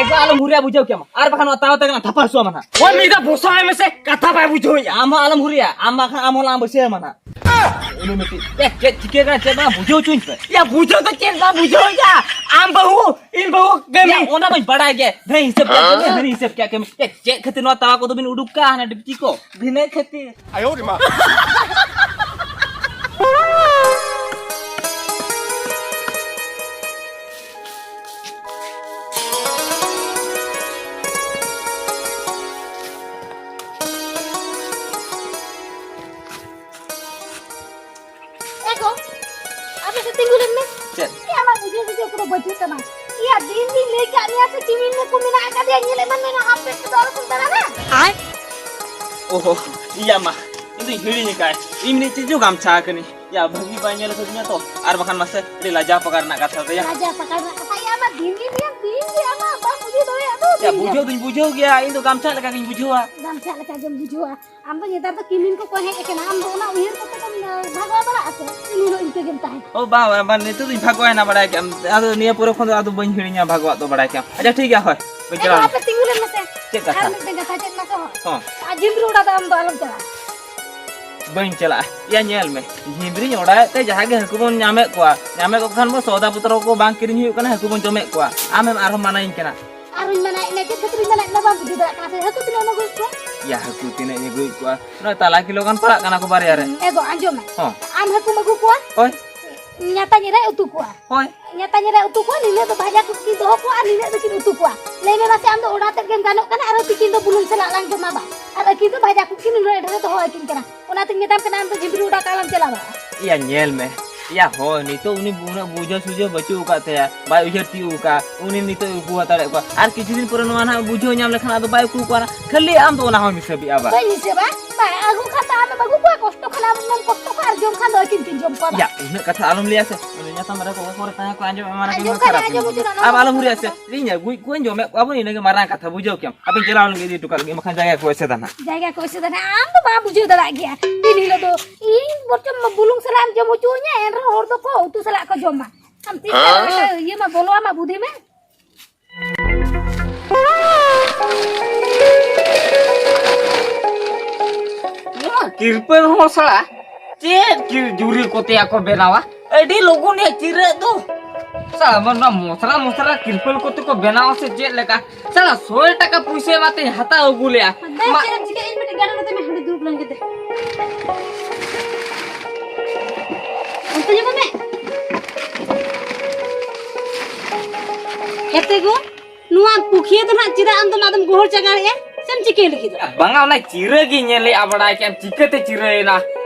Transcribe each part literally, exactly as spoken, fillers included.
ᱮᱠᱫᱚᱢ ᱟᱞᱚᱢ ᱦᱩᱨᱤᱭᱟ, ᱵᱩᱡᱷᱟᱹᱣ ᱠᱮᱢ᱾ ᱟᱨ ᱵᱟᱠᱷᱟᱱ ᱱᱚᱣᱟ ᱛᱟᱣ ᱛᱮ ᱠᱟᱱᱟ ᱛᱷᱟᱯᱟ ᱦᱚᱪᱚ ᱟᱢᱟ ᱱᱟᱦᱟᱜ᱾ ᱳᱭ ᱢᱤᱫ ᱫᱷᱟᱣ ᱵᱚᱥᱟᱣ ᱟᱭ ᱢᱮᱥᱮ, ᱠᱟᱛᱷᱟ ᱵᱟᱭ ᱵᱩᱡᱷᱟᱹᱣᱮᱫᱼᱟ᱾ ᱟᱢ ᱦᱚᱸ ᱟᱞᱚᱢ ᱦᱩᱨᱤᱭᱟ, ᱟᱢ ᱵᱟᱠᱷᱟᱱ ᱟᱢ ᱦᱚᱸ ᱞᱟᱝ ᱵᱟᱹᱥᱭᱟᱹᱣ ᱟᱢᱟ ᱱᱟᱦᱟᱜ᱾ ᱩᱱᱤ ᱢᱤᱫᱴᱤᱡ ᱮ, ᱪᱮᱫ ᱪᱤᱠᱟᱹ ᱠᱟᱱᱟ ᱪᱮᱫ ᱵᱟᱝ ᱵᱩᱡᱷᱟᱹᱣ ᱦᱚᱪᱚᱧ ᱯᱮ᱾ ᱭᱟ ᱵᱩᱡᱷᱟᱹᱣ ᱫᱚ ᱪᱮᱫ ᱵᱟᱝ ᱵᱩᱡᱷᱟᱹᱣᱮᱫᱼᱟ? ᱟᱢ ᱵᱟᱹᱦᱩ, ᱤᱧ ᱵᱟᱹᱦᱩ ᱠᱟᱹᱢᱤ᱾ ᱭᱟ ᱚᱱᱟ ᱢᱟᱧ ᱵᱟᱲᱟᱭ ᱜᱮ, ᱫᱷᱟᱹᱭ ᱦᱤᱥᱟᱹᱵ ᱠᱮᱫ ᱠᱟᱹᱢᱤ, ᱫᱷᱟᱹᱭ ᱦᱤᱥᱟᱹᱵ ᱠᱮᱫ ᱠᱟᱹᱢᱤ᱾ ᱮ, ᱪᱮᱫ ᱠᱷᱟᱹᱛᱤᱨ ᱱᱚᱣᱟ ᱛᱟᱣᱟ ᱠᱚᱫᱚ ᱵᱤᱱ ᱩᱰᱩᱠ ᱠᱟᱜᱼᱟ ᱦᱟᱱᱟ ᱰᱤᱯᱪᱤ ᱠᱚ? ᱵᱷᱤᱱᱟᱹ ᱠᱷᱟᱹᱛᱤᱨ᱾ ᱮ ᱜᱚ, ᱟᱯᱮ ᱥᱮᱫ ᱛᱤᱸᱜᱩ ᱞᱮᱱ ᱢᱮ᱾ ᱪᱮᱫ? ᱮ, ᱟᱢᱟᱜ ᱵᱩᱡᱷᱟᱹᱣ ᱵᱩᱡᱷᱟᱹᱣ ᱠᱚᱫᱚ ᱵᱟᱹᱪᱩᱜ ᱛᱟᱢᱟ᱾ ᱤᱭᱟ, ᱫᱤᱱ ᱫᱤᱱ ᱞᱟᱹᱭ ᱠᱟᱜ ᱢᱮᱭᱟ ᱥᱮ ᱠᱤᱢᱤᱱ ᱱᱩᱠᱩ ᱢᱮᱱᱟᱜ ᱟᱠᱟᱫᱮᱭᱟ, ᱧᱮᱞᱮᱫ ᱢᱮ ᱢᱮᱱᱟ ᱟᱯᱮ ᱥᱮᱫ ᱫᱚ ᱟᱞᱚᱯᱮ ᱫᱟᱬᱟᱱᱟ᱾ ᱳᱦᱳ, ᱤᱭᱟ ᱢᱟ, ᱤᱧ ᱫᱚᱧ ᱦᱤᱲᱤᱧ ᱟᱠᱟᱫ᱾ ᱤᱧ ᱢᱤᱫ ᱪᱤᱡᱩ ᱜᱟᱢᱪᱷᱟ ᱟᱠᱟᱱᱤᱧ᱾ ᱭᱟ, ᱵᱷᱟᱹᱜᱤ ᱵᱟᱭ ᱧᱮᱞ ᱟᱠᱟᱫᱤᱧᱟ ᱛᱚ᱾ ᱟᱨ ᱵᱟᱠᱷᱟᱱ ᱢᱟᱥᱮ, ᱟᱹᱰᱤ ᱞᱟᱡᱟᱣ ᱯᱟᱠᱟ ᱨᱮᱱᱟᱜ ᱠᱟᱛᱷᱟ ᱛᱟᱭᱟ᱾ ᱞᱟᱡᱟᱣ ᱯᱟᱠᱟ ᱨᱮᱱᱟᱜ ᱠᱟᱛᱷᱟ, ᱭᱟ, ᱟᱢᱟᱜ ᱫᱤᱱ ᱜᱮ ᱫᱤᱱ ᱜᱮ ᱟᱢᱟᱜ ᱵᱟᱢ ᱵᱩᱡᱷᱟᱹᱣ ᱫᱟᱲᱮᱭᱟᱜ ᱫᱚ᱾ ᱭᱟ, ᱫᱤᱱ ᱜᱮ᱾ ᱵᱩᱡᱷᱟᱹᱣ ᱫᱩᱧ ᱵᱩᱡᱷᱟᱹᱣ ᱜᱮᱭᱟ, ᱤᱧ ᱫᱚ ᱜᱟᱢᱪᱷᱟ ᱞᱮᱠᱟ ᱜᱤᱧ ᱵᱩᱡᱷᱟᱹᱣᱟ᱾ ᱜᱟᱢᱪᱷᱟ ᱞᱮᱠᱟ ᱜᱮᱢ ᱵᱩᱡᱷᱟᱹᱣᱟ᱾ ᱟᱢ ᱫᱚ ᱱᱮᱛᱟᱨ ᱫᱚ ᱠᱤᱢᱤᱱ ᱠᱚᱠᱚ ᱦᱮᱡ ᱟᱠᱟᱱᱟ, ᱟᱢ ᱫᱚ ᱚᱱᱟ ᱩᱭᱦᱟᱹᱨ ᱠᱚᱛᱮ ᱫᱚᱢ, ᱮ, ᱵᱷᱟᱜᱟᱣ ᱵᱟᱲᱟᱜ ᱟᱥᱮ? ᱩᱱ ᱦᱤᱞᱳᱜ ᱤᱱᱠᱟᱹ ᱜᱮᱢ ᱛᱟᱦᱮᱱᱟ᱾ ᱳ ᱵᱟ, ᱵᱟ, ᱵᱟ, ᱱᱤᱛᱚᱜ ᱫᱚᱧ ᱵᱷᱟᱜᱟᱣ ᱮᱱᱟ, ᱵᱟᱲᱟᱭ ᱠᱮᱜᱼᱟᱢ᱾ ᱟᱫᱚ ᱱᱤᱭᱟᱹ ᱯᱚᱨᱮ ᱠᱷᱚᱱ ᱫᱚ ᱟᱫᱚ ᱵᱟᱹᱧ ᱦᱤᱲᱤᱧᱟ ᱵᱷᱟᱜᱟᱣᱟᱜ ᱫᱚ, ᱵᱟᱲᱟᱭ ᱠᱮᱜᱼᱟᱢ᱾ ᱟᱪᱪᱷᱟ, ᱴᱷᱤᱠ ᱜᱮᱭᱟ, ᱦᱳᱭ, ᱵᱟᱹᱧ ᱮ, ᱪᱟᱞᱟᱣ ᱟᱯᱮ ᱞᱮᱱᱟ᱾ ᱛᱤᱸᱜᱩ ᱞᱮᱱ ᱢᱮᱥᱮ᱾ ᱪᱮᱫ ᱠᱟᱛᱷᱟ? ᱟᱨ ᱢᱤᱫᱴᱮᱱ ᱠᱟᱛᱷᱟ, ᱪᱮᱫ ᱢᱟᱥᱮ ᱦᱚᱸ? ᱦᱚᱸ᱾ ᱟᱨ ᱡᱷᱤᱢᱨᱤ ᱚᱲᱟᱜ ᱫᱚ ᱟᱢ ᱫᱚ ᱟᱞᱚᱢ ᱪᱟᱞᱟᱜᱼᱟ᱾ ᱵᱟᱹᱧ ᱪᱟᱞᱟᱜᱼᱟ᱾ ᱭᱟ, ᱧᱮᱞ ᱢᱮ, ᱡᱷᱤᱢᱨᱤᱧ ᱚᱲᱟᱜ ᱮᱫ ᱛᱮ ᱡᱟᱦᱟᱸ ᱜᱮ ᱦᱟᱹᱠᱩ ᱵᱚᱱ ᱧᱟᱢᱮᱫ ᱠᱚᱣᱟ, ᱧᱟᱢᱮᱫ ᱠᱚ ᱠᱷᱟᱱ ᱵᱚ ᱥᱚᱣᱫᱟ ᱯᱚᱛᱨᱚ ᱠᱚ ᱵᱟᱝ ᱠᱤᱨᱤᱧ ᱦᱩᱭᱩᱜ ᱠᱟᱱᱟ, ᱦᱟᱹᱠᱩ ᱵᱚᱱ ᱡᱚᱢᱮᱫ ᱠᱚᱣᱟ᱾ ᱟᱢᱮᱢ ᱟᱨᱦᱚᱸ ᱢᱟᱱᱟᱧ ᱠᱟᱱᱟ᱾ ᱟᱨᱦᱚᱸᱧ ᱢᱟᱱᱟᱭᱮᱫ ᱢᱮᱭᱟ, ᱪᱮᱫ ᱠᱷᱟᱹᱛᱤᱨᱤᱧ ᱢᱟᱱᱟᱭᱮᱫ ᱢᱮᱭᱟ ᱵᱟᱢ ᱵᱩᱡᱷᱟᱹᱣ ᱫᱟᱲᱮᱭᱟᱜ ᱠᱟᱱᱟ ᱥᱮ? ᱦᱟᱹᱠᱩ ᱛᱤᱱᱟᱹᱜ ᱮᱢ ᱟᱹᱜᱩᱭᱮᱫ ᱠᱚᱣᱟ? ᱭᱟ, ᱦᱟᱹᱠᱩ ᱛᱤᱱᱟᱹᱜ ᱤᱧ ᱟᱹᱜᱩᱭᱮᱫ ᱠᱚᱣᱟ? ᱱᱚᱜᱼᱚᱭ ᱛᱟᱞᱟ ᱠᱤᱞᱳ ᱜᱟᱱ ᱯᱟᱲᱟᱜ ᱠᱟᱱᱟ ᱠᱚ ᱵᱟᱨᱭᱟ ᱨᱮ᱾ ᱮ ᱜᱚ, ᱟᱸᱡᱚᱢ ᱢᱮ᱾ ᱦᱚᱸ᱾ ᱟᱢ ᱦᱟᱹᱠᱩᱢ ᱟᱹᱜᱩ ᱠᱚᱣᱟ? ᱦᱳᱭ᱾ ᱧᱟᱛᱟᱧ ᱮᱨᱟᱭ ᱩᱛᱩ ᱠᱚᱣᱟ᱾ ᱦᱳᱭ᱾ ᱧᱟᱛᱟᱧ ᱮᱨᱟᱭ ᱩᱛᱩ ᱠᱚᱣᱟ, ᱱᱤᱱᱟᱹᱜ ᱫᱚ ᱵᱷᱟᱡᱟ ᱠᱚ ᱠᱤᱱ ᱫᱚᱦᱚ ᱠᱚᱣᱟ ᱟᱨ ᱱᱤᱱᱟᱹᱜ ᱫᱚ ᱠᱤᱱ ᱩᱛᱩ ᱠᱚᱣᱟ᱾ ᱞᱟᱹᱭ ᱢᱮ ᱢᱟᱥᱮ, ᱟᱢ ᱫᱚ ᱚᱲᱟᱜ ᱛᱮᱫ ᱜᱮᱢ ᱜᱟᱱᱚᱜ ᱠᱟᱱᱟ, ᱟᱨᱦᱚᱸ ᱛᱤᱠᱤᱱ ᱫᱚ ᱵᱩᱞᱩᱝ ᱥᱟᱞᱟᱜ ᱞᱟᱝ ᱡᱚᱢᱟ ᱵᱟ? ᱟᱨ ᱟᱹᱠᱤᱱ ᱫᱚ ᱵᱷᱟᱡᱟ ᱠᱚ ᱠᱤᱱ ᱱᱩᱱᱟᱹᱜ ᱰᱷᱮᱨᱮ ᱫᱚᱦᱚ ᱟᱹᱠᱤᱱ ᱠᱟᱱᱟ᱾ ᱚᱱᱟᱛᱤᱧ ᱢᱮᱛᱟᱢ ᱠᱟᱱᱟ, ᱟᱢ ᱫᱚ ᱡᱷᱤᱢᱨᱤ ᱚᱰᱟᱣ ᱠᱟᱜ ᱟᱞᱚᱢ ᱪᱟᱞᱟᱣ ᱵᱟᱲᱟᱜᱼᱟ᱾ ᱭᱟ, ᱧᱮᱞ ᱢᱮ᱾ ᱭᱟ, ᱦᱳᱭ, ᱱᱤᱛᱚᱜ ᱩᱱᱤ ᱩᱱᱟᱹᱜ ᱵᱩᱡᱷᱟᱹᱣ ᱥᱩᱡᱷᱟᱹᱣ ᱵᱟᱹᱪᱩᱜ ᱟᱠᱟᱫ ᱛᱟᱭᱟ, ᱵᱟᱭ ᱩᱭᱦᱟᱹᱨ ᱛᱤᱭᱳᱜ ᱟᱠᱟᱫ, ᱩᱱᱤ ᱱᱤᱛᱚᱜ ᱩᱠᱩ ᱦᱟᱛᱟᱲᱮᱫ ᱠᱚᱣᱟ᱾ ᱟᱨ ᱠᱤᱪᱷᱩ ᱫᱤᱱ ᱯᱚᱨᱮ ᱱᱚᱣᱟ ᱱᱟᱦᱟᱜ ᱵᱩᱡᱷᱟᱹᱣ ᱧᱟᱢ ᱞᱮᱠᱷᱟᱱ ᱟᱫᱚ ᱵᱟᱭ ᱩᱠᱩ ᱠᱚᱣᱟ ᱱᱟᱦᱟᱜ᱾ ᱠᱷᱟᱹᱞᱤ ᱟᱢ ᱫᱚ ᱚᱱᱟ ᱦᱚᱸᱢ ᱦᱤᱥᱟᱹᱵᱮᱜᱼᱟ ᱵᱟ? ᱵᱟᱹᱧ ᱦᱤᱥᱟᱹᱵᱟ᱾ ᱵᱟᱭ ᱟᱹᱜᱩ ᱠᱷᱟᱱ ᱫᱚ ᱟᱢᱮᱢ ᱟᱹᱜᱩ ᱠᱚᱣᱟ, ᱠᱚᱥᱴᱚ ᱠᱷᱟᱱ ᱟᱢ ᱫᱚᱢ ᱠᱚᱥᱴᱚ ᱠᱚᱣᱟ ᱟᱨ ᱡᱚᱢ ᱠᱷᱟᱱ ᱫᱚ ᱟᱹᱠᱤᱱ ᱠᱤᱱ ᱡᱚᱢ ᱠᱚᱣᱟ ᱵᱟ? ᱭᱟ, ᱩᱱᱟᱹᱜ ᱠᱟᱛᱷᱟ ᱟᱞᱚᱢ ᱞᱟᱹᱭᱟ ᱥᱮ᱾ ᱩᱱᱤ ᱧᱟᱛᱟᱢ ᱨᱮ ᱠᱚ ᱠᱚᱨᱮ ᱛᱟᱦᱮᱸ ᱠᱚ ᱟᱸᱡᱚᱢ ᱮᱢᱟᱱ ᱟᱸᱡᱚᱢ ᱠᱷᱟᱱ ᱠᱷᱟᱨᱟᱯ ᱟᱸᱡᱚᱢ ᱦᱩᱭᱩᱜᱼᱟ᱾ ᱦᱚᱪᱚ ᱟᱢ ᱟᱞᱚᱢ ᱦᱩᱨᱤᱭᱟ ᱥᱮ᱾ ᱤᱧ ᱟᱹᱜᱩᱭᱮᱫ ᱠᱚᱣᱟᱧ, ᱡᱚᱢᱮᱫ ᱠᱚᱣᱟ ᱵᱚᱱ, ᱤᱱᱟᱹᱜᱮ ᱢᱟᱨᱟᱝ ᱠᱟᱛᱷᱟ, ᱵᱩᱡᱷᱟᱹᱣ ᱠᱮᱭᱟᱢ᱾ ᱟᱯᱮ ᱪᱟᱞᱟᱣ ᱞᱮᱱ ᱜᱮ ᱤᱫᱤ ᱦᱚᱴᱚ ᱠᱟᱜ ᱞᱟᱹᱜᱤᱫ, ᱵᱟᱠᱷᱟᱱ ᱡᱟᱭᱜᱟ ᱠᱚ ᱮᱥᱮᱫᱟ ᱱᱟᱦᱟᱜ᱾ ᱡᱟᱭᱜᱟ ᱠᱚ ᱮᱥᱮᱫᱟ ᱱᱟᱦᱟᱜ, ᱟᱢ ᱫᱚ ᱵᱟᱢ ᱵᱩᱡᱷᱟᱹᱣ ᱫᱟᱲᱮᱭᱟᱜ ᱜᱮᱭᱟ᱾ ᱫᱤᱱ ᱦᱤᱞᱳᱜ ᱫᱚ ᱤᱧ ᱵᱚᱨᱪᱚᱢ ᱵᱩᱞᱩᱝ ᱥᱟᱞᱟᱜ ᱮᱢ ᱡᱚᱢ ᱦᱚᱪᱚᱣᱟᱹᱧᱟ, ᱮᱱᱨᱮᱦᱚᱸ ᱦᱚᱲ ᱫᱚᱠᱚ ᱩᱛᱩ ᱥᱟᱞᱟᱜ ᱠᱚ ᱡᱚᱢᱟ᱾ ᱟᱢ ᱛᱤᱥ ᱦᱮᱸ? ᱤᱭᱟᱹ ᱢᱟ ᱵᱚᱞᱚ ᱟᱢᱟ ᱵᱩᱫᱷᱤ ᱢᱮ᱾ ᱛᱤᱨᱯᱟᱹᱞ ᱦᱚᱸ ᱥᱟᱞᱟ ᱪᱮᱫ ᱠᱤ ᱡᱩᱨᱤ ᱠᱚᱛᱮᱭᱟ ᱠᱚ ᱵᱮᱱᱟᱣᱟ? ᱟᱹᱰᱤ ᱞᱚᱜᱚᱱ ᱭᱟ ᱪᱤᱨᱟᱹᱜ ᱫᱚ᱾ ᱥᱟᱞᱟ ᱢᱟ ᱱᱚᱣᱟ ᱢᱚᱥᱨᱟ ᱢᱚᱥᱨᱟ ᱛᱤᱨᱯᱟᱹᱞ ᱠᱚᱛᱮ ᱠᱚ ᱵᱮᱱᱟᱣᱟ ᱥᱮ ᱪᱮᱫ ᱞᱮᱠᱟ? ᱥᱟᱞᱟ ᱥᱚᱭ ᱴᱟᱠᱟ ᱯᱩᱭᱥᱟᱹ ᱮᱢᱟᱛᱮᱧ ᱦᱟᱛᱟᱣ ᱟᱹᱜᱩ ᱞᱮᱜᱼᱟ᱾ ᱫᱮ, ᱢᱟ- ᱪᱮᱫ ᱮᱢ ᱪᱤᱠᱟᱹᱭᱟ? ᱤᱧ ᱢᱤᱫᱴᱮᱡ ᱜᱟᱰᱟ ᱨᱮ ᱢᱮ, ᱦᱟᱸᱰᱮ ᱫᱩᱲᱩᱵ ᱞᱮᱱ ᱜᱮ ᱫᱮ᱾ ᱚᱱᱛᱮ ᱧᱮᱞ ᱢᱮ᱾ ᱦᱮᱛᱮ ᱜᱚ, ᱱᱚᱣᱟ ᱯᱩᱠᱷᱤᱭᱟᱹ ᱫᱚ ᱱᱟᱦᱟᱜ ᱪᱮᱫᱟᱜ ᱟᱢ ᱫᱚᱢ ᱟᱫᱚᱢ ᱜᱚᱦᱚᱲ ᱪᱟᱜᱟᱲᱮᱜᱼᱟ? ᱥᱮᱢ ᱪᱤᱠᱟᱹᱭ ᱞᱟᱹᱜᱤᱫ? ᱵᱟᱝᱟ, ᱚᱱᱟ ᱪᱤᱨᱟᱹ ᱜᱤᱧ ᱧᱮᱞᱮᱜᱼᱟ, ᱵᱟᱲᱟᱭ ᱠᱮᱫ ᱟᱢ, ᱪᱤᱠᱟᱹᱛᱮ ᱪᱤᱨᱟᱹᱭᱮᱱᱟ?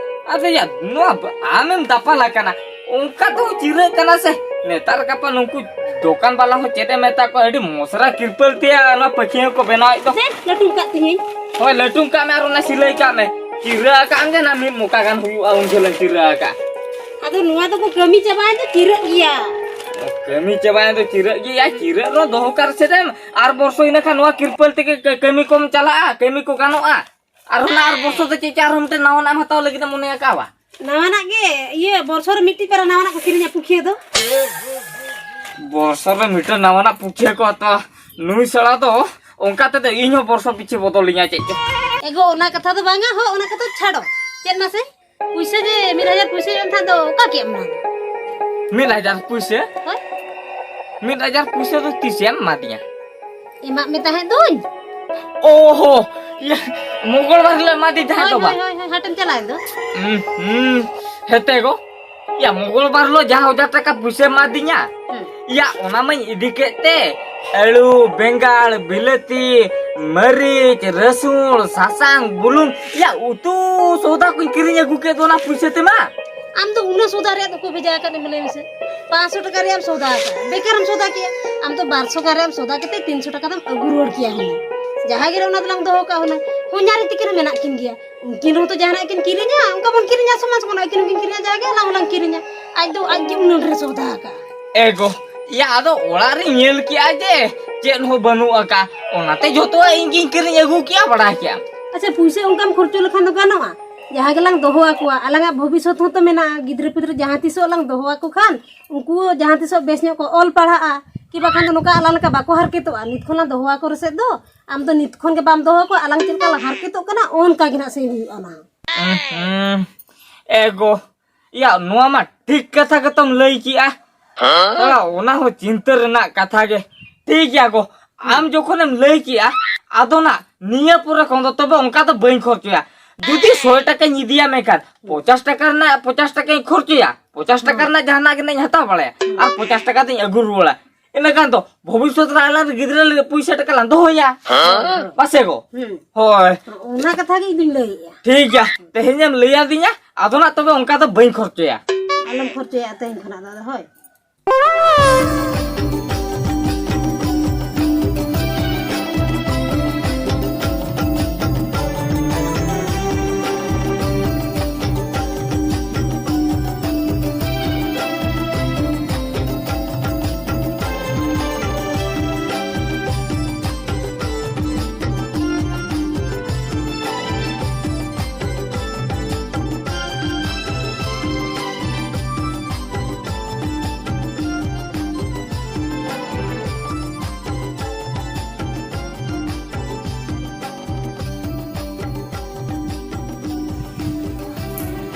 ᱟᱫᱚ ᱭᱟ, ᱱᱚᱣᱟ ᱵ-, ᱟᱢᱮᱢ ᱫᱟᱯᱟᱞ ᱟᱠᱟᱱᱟ, ᱚᱱᱠᱟ ᱫᱚ ᱪᱤᱨᱟᱹᱜ ᱠᱟᱱᱟ ᱥᱮ? ᱱᱮᱛᱟᱨ ᱜᱟᱯᱟ ᱱᱩᱠᱩ ᱫᱚᱠᱟᱱ ᱵᱟᱞᱟ ᱦᱚᱸ ᱪᱮᱫ ᱮ ᱢᱮᱛᱟ ᱠᱚᱣᱟ, ᱟᱹᱰᱤ ᱢᱚᱥᱨᱟ ᱠᱤᱨᱯᱟᱹᱞ ᱛᱮᱭᱟ ᱱᱚᱣᱟ ᱯᱟᱹᱠᱷᱤ ᱦᱚᱸᱠᱚ ᱵᱮᱱᱟᱣᱮᱫ ᱫᱚ᱾ ᱥᱮ ᱞᱟᱹᱴᱩ ᱠᱟᱜ ᱛᱤᱧᱟᱹᱧ᱾ ᱦᱳᱭ, ᱞᱟᱹᱴᱩᱢ ᱠᱟᱜ ᱢᱮ ᱟᱨ ᱚᱱᱟ ᱥᱤᱞᱟᱹᱭ ᱠᱟᱜ ᱢᱮ᱾ ᱪᱤᱨᱟᱹ ᱟᱠᱟᱫ ᱟᱢ ᱡᱮ ᱱᱟ ᱢᱤᱫ ᱢᱚᱠᱟ ᱜᱟᱱ ᱦᱩᱭᱩᱜᱼᱟ, ᱩᱱ ᱡᱷᱟᱹᱞ ᱮᱢ ᱪᱤᱨᱟᱹ ᱟᱠᱟᱫ᱾ ᱟᱫᱚ ᱱᱚᱣᱟ ᱫᱚᱠᱚ ᱠᱟᱹᱢᱤ ᱪᱟᱵᱟᱭᱮᱱ ᱫᱚ ᱪᱤᱨᱟᱹᱜ ᱜᱮᱭᱟ᱾ ᱠᱟᱹᱢᱤ ᱪᱟᱵᱟᱭᱮᱱ ᱫᱚ ᱪᱤᱨᱟᱹᱜ ᱜᱮᱭᱟ, ᱪᱤᱨᱟᱹᱜ ᱨᱮ ᱫᱚᱦᱚ ᱠᱟᱜ ᱥᱮᱫ ᱮᱢ᱾ ᱟᱨ ᱵᱚᱨᱥᱚ ᱤᱱᱟᱹ ᱠᱷᱟᱱ ᱱᱚᱣᱟ ᱠᱤᱨᱯᱟᱹᱞ ᱛᱮᱜᱮ ᱠᱟᱹ-, ᱠᱟᱹᱢᱤ ᱠᱚᱢ ᱪᱟᱞᱟᱜᱼᱟ, ᱠᱟᱹᱢᱤ ᱠᱚ ᱜᱟᱱᱚᱜᱼᱟ᱾ ᱟᱨ ᱚᱱᱟ ᱟᱨ ᱵᱚᱨᱥᱚ ᱫᱚ ᱪᱮᱫ ᱪᱚ ᱟᱨᱦᱚᱸ ᱢᱤᱫᱴᱮᱱ ᱱᱟᱣᱟᱱᱟᱜ ᱮᱢ ᱦᱟᱛᱟᱣ ᱞᱟᱹᱜᱤᱫ ᱮᱢ ᱢᱚᱱᱮ ᱟᱠᱟᱫᱼᱟ? ᱱᱟᱣᱟᱱᱟᱜ ᱜᱮ, ᱤᱭᱟᱹ, ᱵᱚᱨᱥᱚ ᱨᱮ ᱢᱤᱫᱴᱤᱡ ᱯᱮᱨᱟ ᱱᱟᱣᱟᱱᱟᱜ ᱠᱚ ᱠᱤᱨᱤᱧᱟ ᱯᱩᱠᱷᱤᱭᱟᱹ ᱫᱚ᱾ ᱵᱚᱨᱥᱚ ᱨᱮ ᱢᱤᱫᱴᱮᱱ ᱱᱟᱣᱟᱱᱟᱜ ᱯᱩᱠᱷᱤᱭᱟᱹ ᱠᱚ ᱦᱟᱛᱟᱣᱟ? ᱱᱩᱭ ᱥᱟᱲᱟ ᱫᱚ ᱚᱱᱠᱟ ᱛᱮᱫᱚ ᱤᱧ ᱦᱚᱸ ᱵᱚᱨᱥᱚ ᱯᱤᱪᱷᱤ ᱵᱚᱫᱚᱞᱤᱧᱟ ᱪᱮᱫ ᱪᱚ᱾ ᱮᱜᱳ, ᱚᱱᱟ ᱠᱟᱛᱷᱟ ᱫᱚ ᱵᱟᱝᱟ ᱦᱳ, ᱚᱱᱟ ᱠᱟᱛᱷᱟ ᱪᱷᱟᱲᱚ᱾ ᱪᱮᱫ ᱢᱟᱥᱮ? ᱯᱩᱭᱥᱟᱹ ᱡᱮ ᱢᱤᱫ ᱦᱟᱡᱟᱨ ᱯᱩᱭᱥᱟᱹ ᱮᱢ ᱛᱟᱦᱮᱸᱫ ᱫᱚ, ᱚᱠᱟ ᱠᱮᱫ ᱮᱢ ᱚᱱᱟ ᱫᱚ? ᱢᱤᱫ ᱦᱟᱡᱟᱨ ᱯᱩᱭᱥᱟᱹ? ᱦᱳᱭ᱾ ᱢᱤᱫ ᱦᱟᱡᱟᱨ ᱯᱩᱭᱥᱟᱹ ᱫᱚ ᱛᱤᱥᱮᱢ ᱮᱢᱟᱫᱤᱧᱟ? ᱮᱢᱟᱜ ᱢᱮ ᱛᱟᱦᱮᱸᱫ ᱫᱩᱧ᱾ ᱳᱦᱳ, ᱤᱭᱟᱹ, ᱢᱚᱝᱜᱚᱞ ᱵᱟᱨ ᱦᱤᱞᱳᱜ ᱮᱢᱟᱫᱤᱧ ᱛᱟᱦᱮᱸᱫ ᱦᱳᱭ, ᱫᱚ ᱵᱟ? ᱦᱳᱭ, ᱦᱳᱭ, ᱦᱳᱭ, ᱦᱟᱴᱮᱢ ᱪᱟᱞᱟᱣᱮᱱ ᱫᱚ᱾ ᱦᱩᱸ, ᱦᱩᱸ, ᱦᱮᱛᱮ ᱜᱚ᱾ ᱭᱟ, ᱢᱚᱝᱜᱚᱞ ᱵᱟᱨ ᱦᱤᱞᱳᱜ ᱡᱟᱦᱟᱸ ᱦᱟᱡᱟᱨ ᱴᱟᱠᱟ ᱯᱩᱭᱥᱟᱹ ᱮᱢᱟᱫᱤᱧᱟ, ᱦᱩᱸ᱾ ᱭᱟ, ᱚᱱᱟ ᱢᱟᱧ ᱤᱫᱤ ᱠᱮᱫ ᱛᱮ, ᱟᱹᱞᱩ, ᱵᱮᱸᱜᱟᱲ, ᱵᱤᱞᱟᱹᱛᱤ, ᱢᱟᱹᱨᱤᱪ, ᱨᱟᱹᱥᱩᱱ, ᱥᱟᱥᱟᱝ, ᱵᱩᱞᱩᱝ, ᱭᱟ, ᱩᱛᱩ ᱥᱚᱣᱫᱟ ᱠᱚᱧ ᱠᱤᱨᱤᱧ ᱟᱹᱜᱩ ᱠᱮᱫ ᱫᱚ ᱚᱱᱟ ᱯᱩᱭᱥᱟᱹ ᱛᱮᱢᱟ᱾ ᱟᱢ ᱫᱚ ᱩᱱᱟᱹᱜ ᱥᱚᱣᱫᱟ ᱨᱮᱭᱟᱜ ᱫᱚ ᱚᱠᱚᱭ ᱵᱷᱮᱡᱟ ᱟᱠᱟᱫ ᱢᱮ ᱞᱟᱹᱭ ᱢᱮᱥᱮ? ᱯᱟᱸᱪᱥᱚ ᱴᱟᱠᱟ ᱨᱮᱭᱟᱜ ᱮᱢ ᱥᱚᱣᱫᱟ ᱟᱠᱟᱫᱼᱟ, ᱵᱮᱠᱟᱨ ᱮᱢ ᱥᱚᱣᱫᱟ ᱠᱮᱫᱼᱟ᱾ ᱟᱢ ᱫᱚ ᱵᱟᱨᱥᱚ ᱜᱟᱱ ᱨᱮᱭᱟᱜ ᱮᱢ ᱥᱚᱣᱫᱟ ᱠᱟᱛᱮ ᱛᱤᱱᱥᱚ ᱴᱟᱠᱟ ᱫᱚᱢ ᱟᱹᱜᱩ ᱨᱩᱣᱟᱹᱲ ᱠᱮᱭᱟ ᱦᱩᱱᱟᱹᱝ᱾ ᱡᱟᱦᱟᱸ ᱜᱮ ᱚᱱᱟ ᱫᱚᱞᱟᱝ ᱫᱚᱦᱚ ᱠᱟᱜᱼᱟ ᱦᱩᱱᱟᱹᱝ᱾ ᱦᱚᱧᱦᱟᱨᱤᱧ ᱛᱤᱠᱤᱱ ᱦᱚᱸ ᱢᱮᱱᱟᱜ ᱠᱤᱱ ᱜᱮᱭᱟ, ᱩᱱᱠᱤᱱ ᱦᱚᱸ ᱛᱚ ᱡᱟᱦᱟᱱᱟᱜ ᱠᱤᱱ ᱠᱤᱨᱤᱧᱟ, ᱚᱱᱠᱟ ᱵᱚᱱ ᱠᱤᱨᱤᱧᱟ, ᱥᱚᱢᱟᱱ ᱥᱚᱢᱟᱱ ᱟᱹᱠᱤᱱ ᱦᱚᱸᱠᱤᱱ ᱠᱤᱨᱤᱧᱟ, ᱡᱟᱦᱟᱸ ᱜᱮ ᱟᱞᱟᱝ ᱦᱚᱸᱞᱟᱝ ᱠᱤᱨᱤᱧᱟ᱾ ᱟᱡ ᱫᱚ ᱟᱡ ᱜᱮ ᱩᱱᱟᱹᱜ ᱰᱷᱮᱨ ᱥᱚᱣᱫᱟ ᱟᱠᱟᱫᱼᱟ᱾ ᱮ ᱜᱚ, ᱭᱟ, ᱟᱫᱚ ᱚᱲᱟᱜ ᱨᱤᱧ ᱧᱮᱞ ᱠᱮᱜᱼᱟ ᱡᱮ ᱪᱮᱫ ᱦᱚᱸ ᱵᱟᱹᱱᱩᱜ ᱟᱠᱟᱫ, ᱚᱱᱟᱛᱮ ᱡᱷᱚᱛᱚᱣᱟᱜ ᱤᱧ ᱜᱤᱧ ᱠᱤᱨᱤᱧ ᱟᱹᱜᱩ ᱠᱮᱜᱼᱟ, ᱵᱟᱲᱟᱭ ᱠᱮᱜᱼᱟᱢ᱾ ᱟᱪᱪᱷᱟ, ᱯᱩᱭᱥᱟᱹ ᱚᱱᱠᱟᱢ ᱠᱷᱚᱨᱪᱚ ᱞᱮᱠᱷᱟᱱ ᱫᱚ ᱜᱟᱱᱚᱜᱼᱟ? ᱡᱟᱦᱟᱸ ᱜᱮᱞᱟᱝ ᱫᱚᱦᱚ ᱟᱠᱚᱣᱟ, ᱟᱞᱟᱝᱟᱜ ᱵᱷᱚᱵᱤᱥᱥᱚᱛ ᱦᱚᱸ ᱛᱚ ᱢᱮᱱᱟᱜᱼᱟ, ᱜᱤᱫᱽᱨᱟᱹ ᱯᱤᱫᱽᱨᱟᱹ ᱡᱟᱦᱟᱸ ᱛᱤᱥᱚᱜ ᱞᱟᱝ ᱫᱚᱦᱚ ᱟᱠᱚ ᱠᱷᱟᱱ, ᱩᱱᱠᱩ ᱡᱟᱦᱟᱸ ᱛᱤᱥᱚᱜ ᱵᱮᱥ ᱧᱚᱜ ᱠᱚ ᱚᱞ ᱯᱟᱲᱦᱟᱜᱼᱟ, ᱠᱤ ᱵᱟᱠᱷᱟᱱ ᱫᱚ ᱱᱚᱝᱠᱟ ᱟᱞᱟᱝ ᱞᱮᱠᱟ ᱵᱟᱠᱚ ᱦᱟᱨᱠᱮᱛᱚᱜᱼᱟ᱾ ᱱᱤᱛ ᱠᱷᱚᱱ ᱞᱟᱝ ᱫᱚᱦᱚ ᱟᱠᱚ ᱨᱮᱥᱮᱫ ᱫᱚ, ᱟᱢ ᱫᱚ ᱱᱤᱛ ᱠᱷᱚᱱ ᱜᱮ ᱵᱟᱢ ᱫᱚᱦᱚ ᱟᱠᱚᱣᱟ, ᱟᱞᱟᱝ ᱪᱮᱫ ᱞᱮᱠᱟ ᱞᱟᱝ ᱦᱟᱨᱠᱮᱛᱚᱜ ᱠᱟᱱᱟ, ᱚᱱᱠᱟ ᱜᱮ ᱱᱟᱜ ᱥᱮ ᱦᱩᱭᱩᱜᱼᱟ ᱱᱟᱝ᱾ ᱩᱸᱦᱩᱸ᱾ ᱮ ᱜᱚ, ᱭᱟ, ᱱᱚᱣᱟ ᱢᱟ ᱴᱷᱤᱠ ᱠᱟᱛᱷᱟ ᱜᱮᱛᱚᱢ ᱞᱟᱹᱭ ᱠᱮᱜᱼᱟ᱾ ᱛᱷᱚᱲᱟ ᱚᱱᱟ ᱦᱚᱸ ᱪᱤᱱᱛᱟᱹ ᱨᱮᱱᱟᱜ ᱠᱟᱛᱷᱟ ᱜᱮ᱾ ᱴᱷᱤᱠ ᱜᱮᱭᱟ ᱜᱚ, ᱟᱢ ᱡᱚᱠᱷᱚᱱᱮᱢ ᱞᱟᱹᱭ ᱠᱮᱜᱼᱟ, ᱟᱫᱚ ᱱᱟ ᱱᱤᱭᱟᱹ ᱯᱚᱨᱮ ᱠᱷᱚᱱ ᱫᱚ ᱛᱚᱵᱮ ᱚᱱᱠᱟ ᱫᱚ ᱵᱟᱹᱧ ᱠᱷᱚᱨᱪᱚᱭᱟ᱾ ᱡᱩᱫᱤ ᱥᱚᱭ ᱴᱟᱠᱟᱧ ᱤᱫᱤᱭᱟ, ᱢᱮᱱᱠᱷᱟᱱ ᱯᱚᱪᱟᱥ ᱴᱟᱠᱟ ᱨᱮᱱᱟᱜ, ᱯᱚᱪᱟᱥ ᱴᱟᱠᱟᱧ ᱠᱷᱚᱨᱪᱚᱭᱟ, ᱯᱚᱪᱟᱥ ᱴᱟᱠᱟ ᱨᱮᱱᱟᱜ ᱡᱟᱦᱟᱱᱟᱜ ᱜᱮ ᱱᱟᱜ ᱤᱧ ᱦᱟᱛᱟᱣ ᱵᱟᱲᱟᱭᱟ ᱟᱨ ᱯᱚᱪᱟᱥ ᱴᱟᱠᱟ ᱫᱚᱧ ᱟᱹᱜᱩ ᱨᱩᱣᱟᱹᱲᱟ᱾ ᱤᱱᱟᱹ ᱠᱷᱟᱱ ᱫᱚ ᱵᱷᱚᱵᱤᱥᱥᱚᱛ ᱨᱮ ᱟᱞᱟᱝ ᱜᱤᱫᱽᱨᱟᱹ ᱞᱟᱹᱜᱤᱫ ᱯᱩᱭᱥᱟᱹ ᱴᱟᱠᱟ ᱞᱟᱝ ᱫᱚᱦᱚᱭᱟ᱾ ᱦᱮᱸ᱾ ᱵᱟᱥᱮ ᱜᱚ? ᱦᱩᱸ᱾ ᱦᱳᱭ᱾ ᱚᱱᱟ ᱠᱟᱛᱷᱟ ᱜᱮ ᱤᱧ ᱫᱩᱧ ᱞᱟᱹᱭᱮᱜᱼᱟ᱾ ᱴᱷᱤᱠ ᱜᱮᱭᱟ, ᱛᱮᱦᱮᱧᱮᱢ ᱞᱟᱹᱭ ᱟᱹᱫᱤᱧᱟ, ᱟᱫᱚ ᱱᱟᱜ ᱛᱚᱵᱮ ᱚᱱᱠᱟ ᱫᱚ ᱵᱟᱹᱧ ᱠᱷᱚᱨᱪᱚᱭᱟ᱾ ᱟᱞᱚᱢ ᱠᱷᱚᱨᱪᱚᱭᱟ ᱛᱮᱦᱮᱧ ᱠᱷᱚᱱᱟᱜ ᱫᱚ ᱟᱫᱚ, ᱦᱳᱭ᱾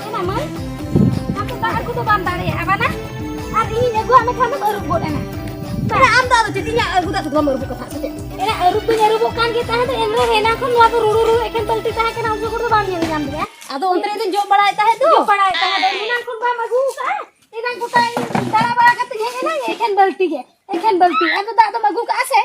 ᱮᱱᱟ ᱢᱟᱹᱭ, ᱟᱢ ᱫᱚ ᱫᱟᱜ ᱟᱹᱜᱩ ᱫᱚ ᱵᱟᱢ ᱫᱟᱲᱮᱭᱟᱜᱼᱟ ᱵᱟᱝᱟ? ᱟᱨ ᱤᱧᱤᱧ ᱟᱹᱜᱩᱣᱟᱜ ᱢᱮ ᱠᱷᱟᱱ ᱫᱚᱢ ᱟᱹᱨᱩᱵ ᱜᱚᱫ ᱮᱱᱟ᱾ ᱮᱱᱟ ᱟᱢ ᱫᱚ ᱟᱫᱚ ᱪᱮᱫ ᱤᱧᱟᱜ ᱟᱹᱜᱩ ᱫᱟᱜ ᱛᱮᱫᱚ ᱵᱟᱢ ᱟᱹᱨᱩᱵᱚᱜ ᱠᱟᱱ ᱛᱟᱦᱮᱸᱫ ᱥᱮ ᱪᱮᱫ? ᱮᱱᱟ ᱟᱹᱨᱩᱵ ᱫᱚᱧ ᱟᱹᱨᱩᱵᱚᱜ ᱠᱟᱱ ᱜᱮ ᱛᱟᱦᱮᱸᱫ, ᱮᱱ ᱨᱮᱦᱚᱸ ᱮᱱᱟᱝ ᱠᱷᱚᱱ ᱱᱚᱣᱟ ᱫᱚ ᱨᱩᱲᱩ ᱨᱩᱲᱩ ᱮᱠᱮᱱ ᱵᱟᱹᱞᱴᱤ ᱛᱟᱦᱮᱸ ᱠᱟᱱᱟ, ᱩᱱ ᱡᱚᱠᱷᱚᱱ ᱫᱚ ᱵᱟᱢ ᱧᱮᱞ ᱧᱟᱢ ᱞᱮᱫᱟ᱾ ᱟᱫᱚ ᱚᱱᱛᱮ ᱨᱮ ᱫᱚᱧ ᱡᱚᱜ ᱵᱟᱲᱟᱭᱮᱫ ᱛᱟᱦᱮᱸᱫ ᱫᱚ᱾ ᱡᱚᱜ ᱵᱟᱲᱟᱭᱮᱫ ᱛᱟᱦᱮᱸᱫ ᱫᱚ, ᱮᱱᱟᱝ ᱠᱷᱚᱱ ᱵᱟᱢ ᱟᱹᱜᱩ ᱟᱠᱟᱫᱼᱟ? ᱮᱱᱟᱝ ᱜᱚᱴᱟ ᱤᱧ ᱫᱟᱬᱟ ᱵᱟᱲᱟ ᱠᱟᱛᱮᱧ ᱦᱮᱡ ᱮᱱᱟ, ᱮᱠᱮᱱ ᱵᱟᱹᱞᱴᱤ ᱜᱮ᱾ ᱮᱠᱷᱮᱱ ᱵᱟᱹᱞᱴᱤ, ᱟᱫᱚ ᱫᱟᱜ ᱫᱚᱢ ᱟᱹᱜᱩ ᱠᱟᱜᱼᱟ ᱥᱮ?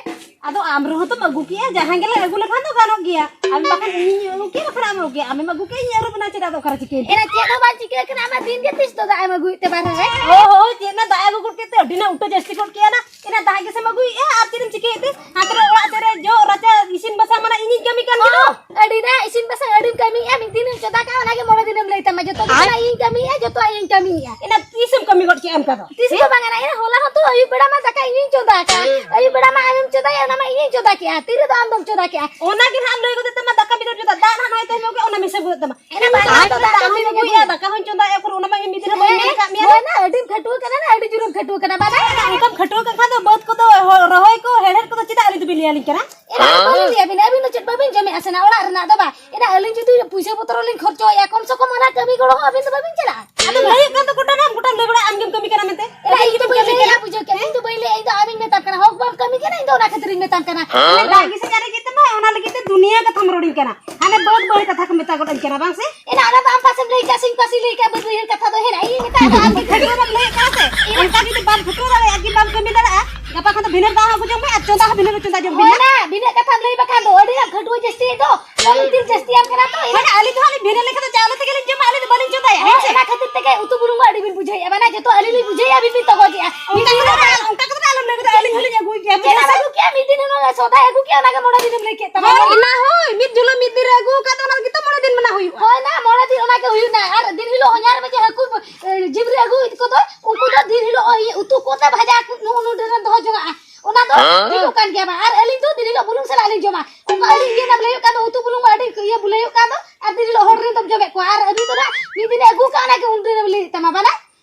ᱟᱫᱚ ᱟᱢ ᱨᱮᱦᱚᱸ ᱛᱚᱢ ᱟᱹᱜᱩ ᱠᱮᱜᱼᱟ, ᱡᱟᱦᱟᱸᱭ ᱜᱮᱞᱮ ᱟᱹᱜᱩ ᱞᱮᱠᱷᱟᱱ ᱫᱚ ᱜᱟᱱᱚᱜ ᱜᱮᱭᱟ᱾ ᱟᱢ ᱵᱟᱠᱷᱟᱱ ᱤᱧᱤᱧ ᱟᱹᱜᱩ ᱠᱮᱭᱟ, ᱵᱟᱠᱷᱟᱱ ᱟᱢ ᱟᱹᱜᱩ ᱠᱮᱭᱟ, ᱟᱢᱮᱢ ᱟᱹᱜᱩ ᱠᱮᱜᱼᱟ, ᱤᱧ ᱟᱹᱨᱩᱵ ᱮᱱᱟ, ᱪᱮᱫᱟᱜ ᱫᱚ ᱚᱠᱟᱨᱮ ᱪᱤᱠᱟᱹᱭᱮᱱᱟ? ᱮᱱᱟ ᱪᱮᱫ ᱦᱚᱸ ᱵᱟᱝ ᱪᱤᱠᱟᱹ ᱠᱟᱱᱟ, ᱟᱢᱟᱜ ᱫᱤᱱ ᱜᱮ ᱛᱤᱥ ᱫᱚ ᱫᱟᱜ ᱮᱢ ᱟᱹᱜᱩᱭᱮᱫ ᱛᱮ ᱵᱟᱨᱦᱮ ᱨᱮ? ᱦᱳᱭ, ᱦᱳᱭ, ᱪᱮᱫ ᱱᱟ ᱫᱟᱜ ᱮ ᱟᱹᱜᱩ ᱜᱚᱫ ᱠᱮᱫ ᱛᱮ, ᱟᱹᱰᱤ ᱱᱟ ᱩᱞᱴᱟᱹ ᱡᱟᱹᱥᱛᱤ ᱜᱚᱫ ᱠᱮᱜᱼᱟ ᱱᱟ᱾ ᱮᱱᱟ ᱫᱟᱜ ᱜᱮᱥᱮᱢ ᱟᱹᱜᱩᱭᱮᱫᱼᱟ, ᱟᱨ ᱪᱮᱫ ᱮᱢ ᱪᱤᱠᱟᱹᱭᱮᱫ ᱛᱮ? ᱦᱟᱱᱛᱮ ᱨᱮ ᱚᱲᱟᱜ ᱥᱮᱫ ᱨᱮ ᱡᱚᱜ ᱨᱟᱪᱟ ᱤᱥᱤᱱ ᱵᱟᱥᱟᱝ ᱢᱟᱱᱟ ᱤᱧᱤᱧ ᱠᱟᱹᱢᱤ ᱠᱟᱱ ᱜᱮ ᱫᱚ᱾ ᱚ, ᱟᱹᱰᱤ ᱱᱟ ᱤᱥᱤᱱ ᱵᱟᱥᱟᱝ ᱟᱹᱰᱤᱢ ᱠᱟᱹᱢᱤᱭᱮᱫᱼᱟ, ᱢᱤᱫ ᱫᱤᱱᱮᱢ ᱪᱚᱸᱫᱟ ᱠᱟᱜᱼᱟ, ᱚᱱᱟᱜᱮ ᱢᱚᱬᱮ ᱫᱤᱱᱮᱢ ᱞᱟᱹᱭ ᱛᱟᱢᱟ, ᱡᱚᱛᱚ ᱫᱚ ᱟᱭ- ᱤᱧ ᱠᱟᱹᱢᱤᱭᱮᱫᱼᱟ, ᱡᱚᱛᱚ ᱟᱭ ᱤᱧ ᱠᱟᱹᱢᱤᱭᱮᱫᱼᱟ᱾ ᱮᱱᱟ ᱛᱤᱥᱮᱢ ᱠᱟᱹᱢᱤ ᱜᱚᱫ ᱠᱮᱜᱼᱟ ᱚᱱᱠᱟ ᱫᱚ? ᱛᱤᱥ ᱫᱚ ᱵᱟᱝ, ᱮᱱᱟ, ᱮᱱᱟ ᱦᱚᱞᱟ ᱦᱚᱸᱛᱚ ᱟᱹᱭᱩᱵ ᱵᱮᱲᱟ ᱢᱟ ᱫᱟᱠᱟ ᱤᱧᱤᱧ ᱪᱚᱸᱫᱟ ᱠᱟᱜᱼᱟ᱾ ᱟᱹᱭᱩᱵ ᱵᱮᱲᱟ ᱢᱟ ᱟᱢᱮᱢ ᱪᱚᱸᱫᱟᱭᱟ, ᱚᱱᱟ ᱢᱟ ᱤᱧᱤᱧ ᱪᱚᱸᱫᱟ ᱠᱮᱜᱼᱟ᱾ ᱛᱤᱨᱮ ᱫᱚ ᱟᱢ ᱫᱚᱢ ᱪᱚᱸᱫᱟ ᱠᱮᱜᱼᱟ? ᱚᱱᱟ ᱜᱮ ᱱᱟᱦᱟᱜ ᱮᱢ ᱞᱟᱹᱭ ᱜᱚᱫᱮᱫ ᱛᱟᱢᱟ, ᱫᱟᱠᱟ ᱵᱤᱱ ᱪᱚᱸᱫᱟ, ᱫᱟᱜ ᱱᱟᱦᱟᱜ ᱱᱚᱜᱼᱚᱭ ᱛᱮᱦᱮᱧ ᱟᱹᱜᱩ ᱠᱮᱜᱼᱟ, ᱚᱱᱟ ᱢᱤᱥᱮ ᱜᱚᱫ ᱛᱟᱢᱟ᱾ ᱮᱱᱟ ᱮᱱᱟ ᱵᱟᱝ ᱵᱟᱝ ᱫᱟᱜ ᱫᱚ ᱫᱟᱜ ᱫᱟᱜ ᱮᱢ ᱮᱢ ᱟᱹᱜᱩᱭᱮᱜᱼᱟ, ᱟᱹᱜᱩᱭᱮᱜᱼᱟ᱾ ᱫᱟᱠᱟ ᱦᱚᱸᱧ ᱪᱚᱸᱫᱟᱭᱟ, ᱩᱠᱩᱨ ᱚᱱᱟ ᱢᱟ ᱤᱧ ᱢᱤᱫ ᱫᱤᱱ ᱨᱮ ᱵᱟᱹᱧ ᱦᱮᱸ, ᱢᱮᱱ ᱠᱟᱜ ᱢᱮᱭᱟ᱾ ᱦᱳᱭ ᱱᱟ, ᱟᱹᱰᱤᱢ ᱠᱷᱟᱹᱴᱩᱣᱟᱹ ᱠᱟᱱᱟ ᱱᱟ, ᱟᱹᱰᱤ ᱡᱳᱨᱮᱢ ᱠᱷᱟᱹᱴᱩᱣᱟᱹ ᱠᱟᱱᱟ, ᱵᱟᱰᱟᱭ? ᱮᱱᱟ ᱚᱱᱠᱟᱢ ᱠᱷᱟᱹᱴᱩᱣᱟᱹ ᱠᱟᱱ ᱠᱷᱟᱱ ᱫᱚ ᱵᱟᱹᱫᱽ ᱠᱚᱫᱚ ᱦᱚ-, ᱨᱚᱦᱚᱭ ᱠᱚ, ᱦᱮᱲᱦᱮᱫ ᱠᱚᱫᱚ ᱪᱮᱫᱟᱜ ᱟᱹᱞᱤᱧ ᱫᱚᱵᱤᱱ ᱞᱟᱹᱭᱟᱞᱤᱧ ᱠᱟᱱᱟ᱾ ᱮᱱᱟ ᱟᱹᱞᱤᱧ ᱞᱟᱹᱭ ᱟᱹᱵᱤᱱ, ᱟᱹᱵᱤᱱ ᱫᱚ ᱪᱮᱫ ᱵᱟᱹᱵᱤᱱ ᱡᱚᱢᱮᱜᱼᱟ ᱥᱮ ᱱᱟ? ᱚᱲᱟᱜ ᱨᱮᱱᱟᱜ ᱫᱚ ᱵᱟᱝ᱾ ᱮᱱᱟ ᱟᱹᱞᱤᱧ ᱡᱩᱫᱤ ᱯᱩᱭᱥᱟᱹ ᱯᱚᱛᱨᱚ ᱞᱤᱧ ᱠᱷᱚᱨᱪᱚᱭᱟ, ᱠᱚᱢ ᱥᱮ ᱠᱚᱢ ᱚᱱᱟ ᱠᱟᱹᱢᱤ ᱜᱚᱲᱚ ᱦᱚᱸ ᱟᱹᱵᱤᱱ ᱫᱚ ᱵᱟᱹᱵᱤᱱ ᱪᱟᱞᱟᱜᱼᱟ? ᱟᱫᱚ ᱞᱟᱹᱭᱮᱫ ᱠᱟᱱ ᱫᱚ ᱜᱚᱴᱟ ᱱᱟᱢ, ᱜᱚᱴᱟᱢ ᱞᱟᱹᱭ ᱵᱟᱲᱟᱭᱟ, ᱟᱢ ᱜᱮᱢ ᱠᱟᱹᱢᱤ ᱠᱟᱱᱟ ᱢᱮᱱᱛᱮ᱾ ᱮᱱᱟ ᱤᱧ ᱫᱚ ᱵᱟᱹᱧ ᱞᱟᱹᱭᱟ, ᱵᱩᱡᱷᱟᱹᱣ ᱠᱮᱫ, ᱤᱧ ᱫᱚ ᱵᱟᱹᱧ ᱞᱟᱹᱭᱟ, ᱤᱧ ᱫᱚ ᱟᱹᱵᱤᱱ ᱢᱮᱛᱟᱢ ᱠᱟᱱᱟ, ᱦᱚᱠ ᱵᱟᱢ ᱠᱟᱹᱢᱤ ᱠᱟᱱᱟ, ᱤᱧ ᱫᱚ ᱚᱱᱟ ᱠᱷᱟᱹᱛᱤᱨ ᱤᱧ ᱢᱮᱛᱟᱢ ᱠᱟᱱᱟ᱾ ᱦᱮᱸ? ᱫᱟᱜ ᱜᱮᱥᱮ ᱪᱟᱨᱮᱡ ᱜᱮ ᱛᱟᱢᱟ, ᱚᱱᱟ ᱞᱟᱹᱜᱤᱫ ᱛᱮ ᱫᱩᱱᱤᱭᱟᱹ ᱠᱟᱛᱷᱟᱢ ᱨᱚᱲᱤᱧ ᱠᱟᱱᱟ᱾ ᱦᱟᱱᱮ ᱵᱟᱹᱫ ᱵᱟᱹᱭᱦᱟᱹᱲ ᱠᱟᱛᱷᱟ ᱠᱚ ᱢᱮᱛᱟ ᱜᱚᱫ ᱟᱹᱧ ᱠᱟᱱᱟ, ᱵᱟᱝ ᱥᱮ? ᱮᱱᱟ ᱚᱱᱟ ᱫᱚ ᱟᱢ ᱯᱟᱥᱮᱢ ᱞᱟᱹᱭ ᱠᱟᱜ ᱥᱮ ᱤᱧ ᱯᱟᱥᱮᱧ ᱞᱟᱹᱭ ᱠᱟᱜ, ᱵᱟᱹᱫ ᱵᱟᱹᱭᱦᱟᱹᱲ ᱠᱟᱛᱷᱟ ᱫᱚ ᱦᱮᱱᱟᱜ ᱤᱧ ᱢᱮᱛᱟᱜ ᱫᱚ ᱟᱢ ᱜᱮ ᱠᱷᱟᱹᱴᱣᱟᱹ ᱵᱟᱢ ᱞᱟᱹᱭᱮᱫ ᱠᱟᱱᱟ ᱥᱮ? ᱚᱱᱠᱟ ᱡᱩᱫᱤ ᱵᱟᱢ ᱠᱷᱟᱹᱴᱣᱟᱹ ᱫᱟᱲᱮᱭᱟᱜᱼᱟ, ᱟᱨ ᱠᱤ ᱵᱟᱢ ᱠᱟᱹᱢᱤ ᱫᱟᱲᱮᱭᱟᱜᱼᱟ, ᱜᱟᱯᱟ ᱠᱷᱚᱱ ᱫᱚ ᱵᱷᱤᱱᱟᱹ ᱫᱟᱜ ᱦᱚᱸ ᱟᱹᱜᱩ ᱡᱚᱝ ᱢᱮ ᱟᱨ ᱪᱚᱸᱫᱟ ᱦᱚᱸ ᱵᱷᱤᱱᱟᱹ ᱨᱮ ᱪᱚᱸᱫᱟ ᱡᱚᱝ ᱢᱮ᱾ ᱦᱳᱭ ᱱᱟ, ᱵᱷᱤᱱᱟᱹ ᱠᱟᱛᱷᱟᱢ ᱞᱟᱹᱭ ᱵᱟᱠᱷᱟᱱ ᱫᱚ ᱟᱹᱰᱤ ᱟᱢ ᱠᱷᱟᱹᱴᱣᱟᱹ ᱡᱟᱹᱥᱛᱤᱭᱮᱫ ᱫᱚ᱾ ᱠᱚᱢ ᱤᱛᱤᱞ ᱡᱟᱹᱥᱛᱤᱭᱟᱢ ᱠᱟᱱᱟ ᱛᱚ, ᱮᱱᱟ ᱢᱟᱱᱮ ᱟᱹᱞᱤᱧ ᱫᱚ ᱦᱟᱸᱜ ᱞᱤᱧ ᱵᱷᱤᱱᱟᱹ ᱞᱮᱠᱷᱟᱱ ᱫᱚ ᱪᱟᱣᱞᱮ ᱛᱮᱜᱮ ᱞᱤᱧ ᱡᱚᱢᱟ, ᱟᱹᱞᱤᱧ ᱫᱚ ᱵᱟᱹᱞᱤᱧ ᱪᱚᱸᱫᱟᱭᱟ, ᱦᱮᱸ ᱦᱮᱸ ᱥᱮ? ᱚᱱᱟ ᱠᱷᱟᱹᱛᱤᱨ ᱛᱮᱜᱮ ᱩᱛᱩ ᱵᱩᱞᱩᱝ ᱢᱟ ᱟᱹᱰᱤ ᱵᱤᱱ ᱵᱩᱡᱷᱟᱹᱣᱮᱫᱼᱟ, ᱢᱟᱱᱮ ᱡᱚᱛᱚ ᱟᱹᱞᱤᱧ ᱞᱤᱧ ᱵᱩᱡᱷᱟᱹᱣᱮᱫᱼᱟ, ᱟᱹᱵᱤᱱ ᱵᱤᱱ ᱛᱚᱜᱚᱡᱮᱫᱼᱟ᱾ ᱚᱱᱠᱟ ᱠᱟᱛᱮ ᱟᱞᱚ, ᱚᱱᱠᱟ ᱠᱟᱛᱮ ᱟᱞᱚᱢ ᱞᱟᱹᱭ ᱜᱚᱫᱟ, ᱟᱹᱞᱤᱧ ᱦᱚᱸᱞᱤᱧ ᱟᱹᱜᱩᱭ ᱜᱮᱭᱟ, ᱪᱮᱫ ᱵᱩᱡᱷᱟᱹᱣ ᱮᱢ ᱥᱮ? ᱟᱹᱜᱩ ᱠᱮᱜᱼᱟ? ᱢᱤᱫ ᱫᱤᱱ ᱦᱤᱞᱳᱜ ᱥᱚᱫᱟᱭ ᱟᱹᱜᱩ ᱠᱮᱜᱼᱟ, ᱚᱱᱟ ᱜᱮ ᱢᱚᱬᱮ ᱫᱤᱱᱮᱢ ᱞᱟᱹᱭ ᱠᱮᱫ ᱛᱟᱢᱟ᱾ ᱦᱳᱭ, ᱚᱱᱟ ᱦᱳᱭ, ᱢᱤᱫ ᱡᱩᱞᱩ ᱢᱤᱫ ᱫᱤᱱ ᱨᱮ ᱟᱹᱜᱩ ᱟᱠᱟᱫ ᱫᱚ, ᱚᱱᱟ ᱞᱟᱹᱜᱤᱫ ᱛᱚ ᱢᱚᱬᱮ ᱫᱤᱱ ᱢᱟᱱᱟ ᱦᱩᱭᱩᱜᱼᱟ᱾ ᱦᱳᱭ ᱱᱟ, ᱢᱚᱬᱮ ᱫᱤᱱ ᱚᱱᱟ ᱜᱮ ᱦᱩᱭᱩᱜ ᱱᱟ᱾ ᱟᱨ ᱫᱤᱱ ᱦᱤᱞᱳᱜ ᱦᱚᱧᱦᱟᱨ ᱢᱮ ᱡᱮ ᱦᱟᱹᱠᱩ, ᱮ, ᱡᱤᱵᱽᱨᱤ ᱟᱹᱜᱩ ᱤᱫᱤ ᱠᱚᱫᱚ, ᱩᱱᱠᱩ ᱫᱚ ᱫᱤᱱ ᱦᱤᱞᱳᱜ ᱤᱭᱟᱹ ᱩᱛᱩ ᱠᱚᱛᱮ ᱵᱷᱟᱡᱟ ᱠᱚ ᱱᱩ-, ᱱᱩᱰᱮ ᱨᱮᱢ ᱫᱚᱦᱚ ᱡᱚᱝᱟᱜᱼᱟ᱾ ᱚᱱᱟ ᱫᱚ ᱦᱮᱸ? ᱦᱩᱭᱩᱜ ᱠᱟᱱ ᱜᱮᱭᱟ ᱵᱟᱝ? ᱟᱨ ᱟᱹᱞᱤᱧ ᱫᱚ ᱫᱤᱱ ᱦᱤᱞᱳᱜ ᱵᱩᱞᱩᱝ ᱥᱟᱞᱟᱜ ᱞᱤᱧ ᱡᱚᱢᱟ᱾ ᱚᱱᱠᱟ ᱟᱹᱞᱤᱧ ᱜᱮ ᱱᱟᱢ ᱞᱟᱹᱭᱚᱜ ᱠᱟᱱ ᱫᱚ, ᱩᱛᱩ ᱵᱩᱞᱩᱝ ᱢᱟ ᱟᱹᱰᱤ ᱤᱭᱟᱹ ᱵᱩᱞᱟᱹᱭᱚᱜ ᱠᱟᱱ ᱫᱚ, ᱟᱨ ᱫᱤᱱ ᱦᱤᱞᱳᱜ ᱦᱚᱲ ᱨᱮᱱ ᱫᱚᱢ ᱡᱚᱢᱮᱫ ᱠᱚᱣᱟ᱾ ᱟᱨ ᱟᱹᱵᱤᱱ ᱫᱚ ᱱᱟᱜ ᱢᱤᱫ ᱫᱤᱱᱮ ᱟᱹᱜᱩ ᱠᱟᱜᱼᱟ, ᱚᱱᱟ ᱜᱮ ᱩᱱ ᱫᱤᱱᱮᱢ ᱞᱟᱹᱭᱮᱫ ᱛᱟᱢᱟ, ᱵᱟᱝᱟ?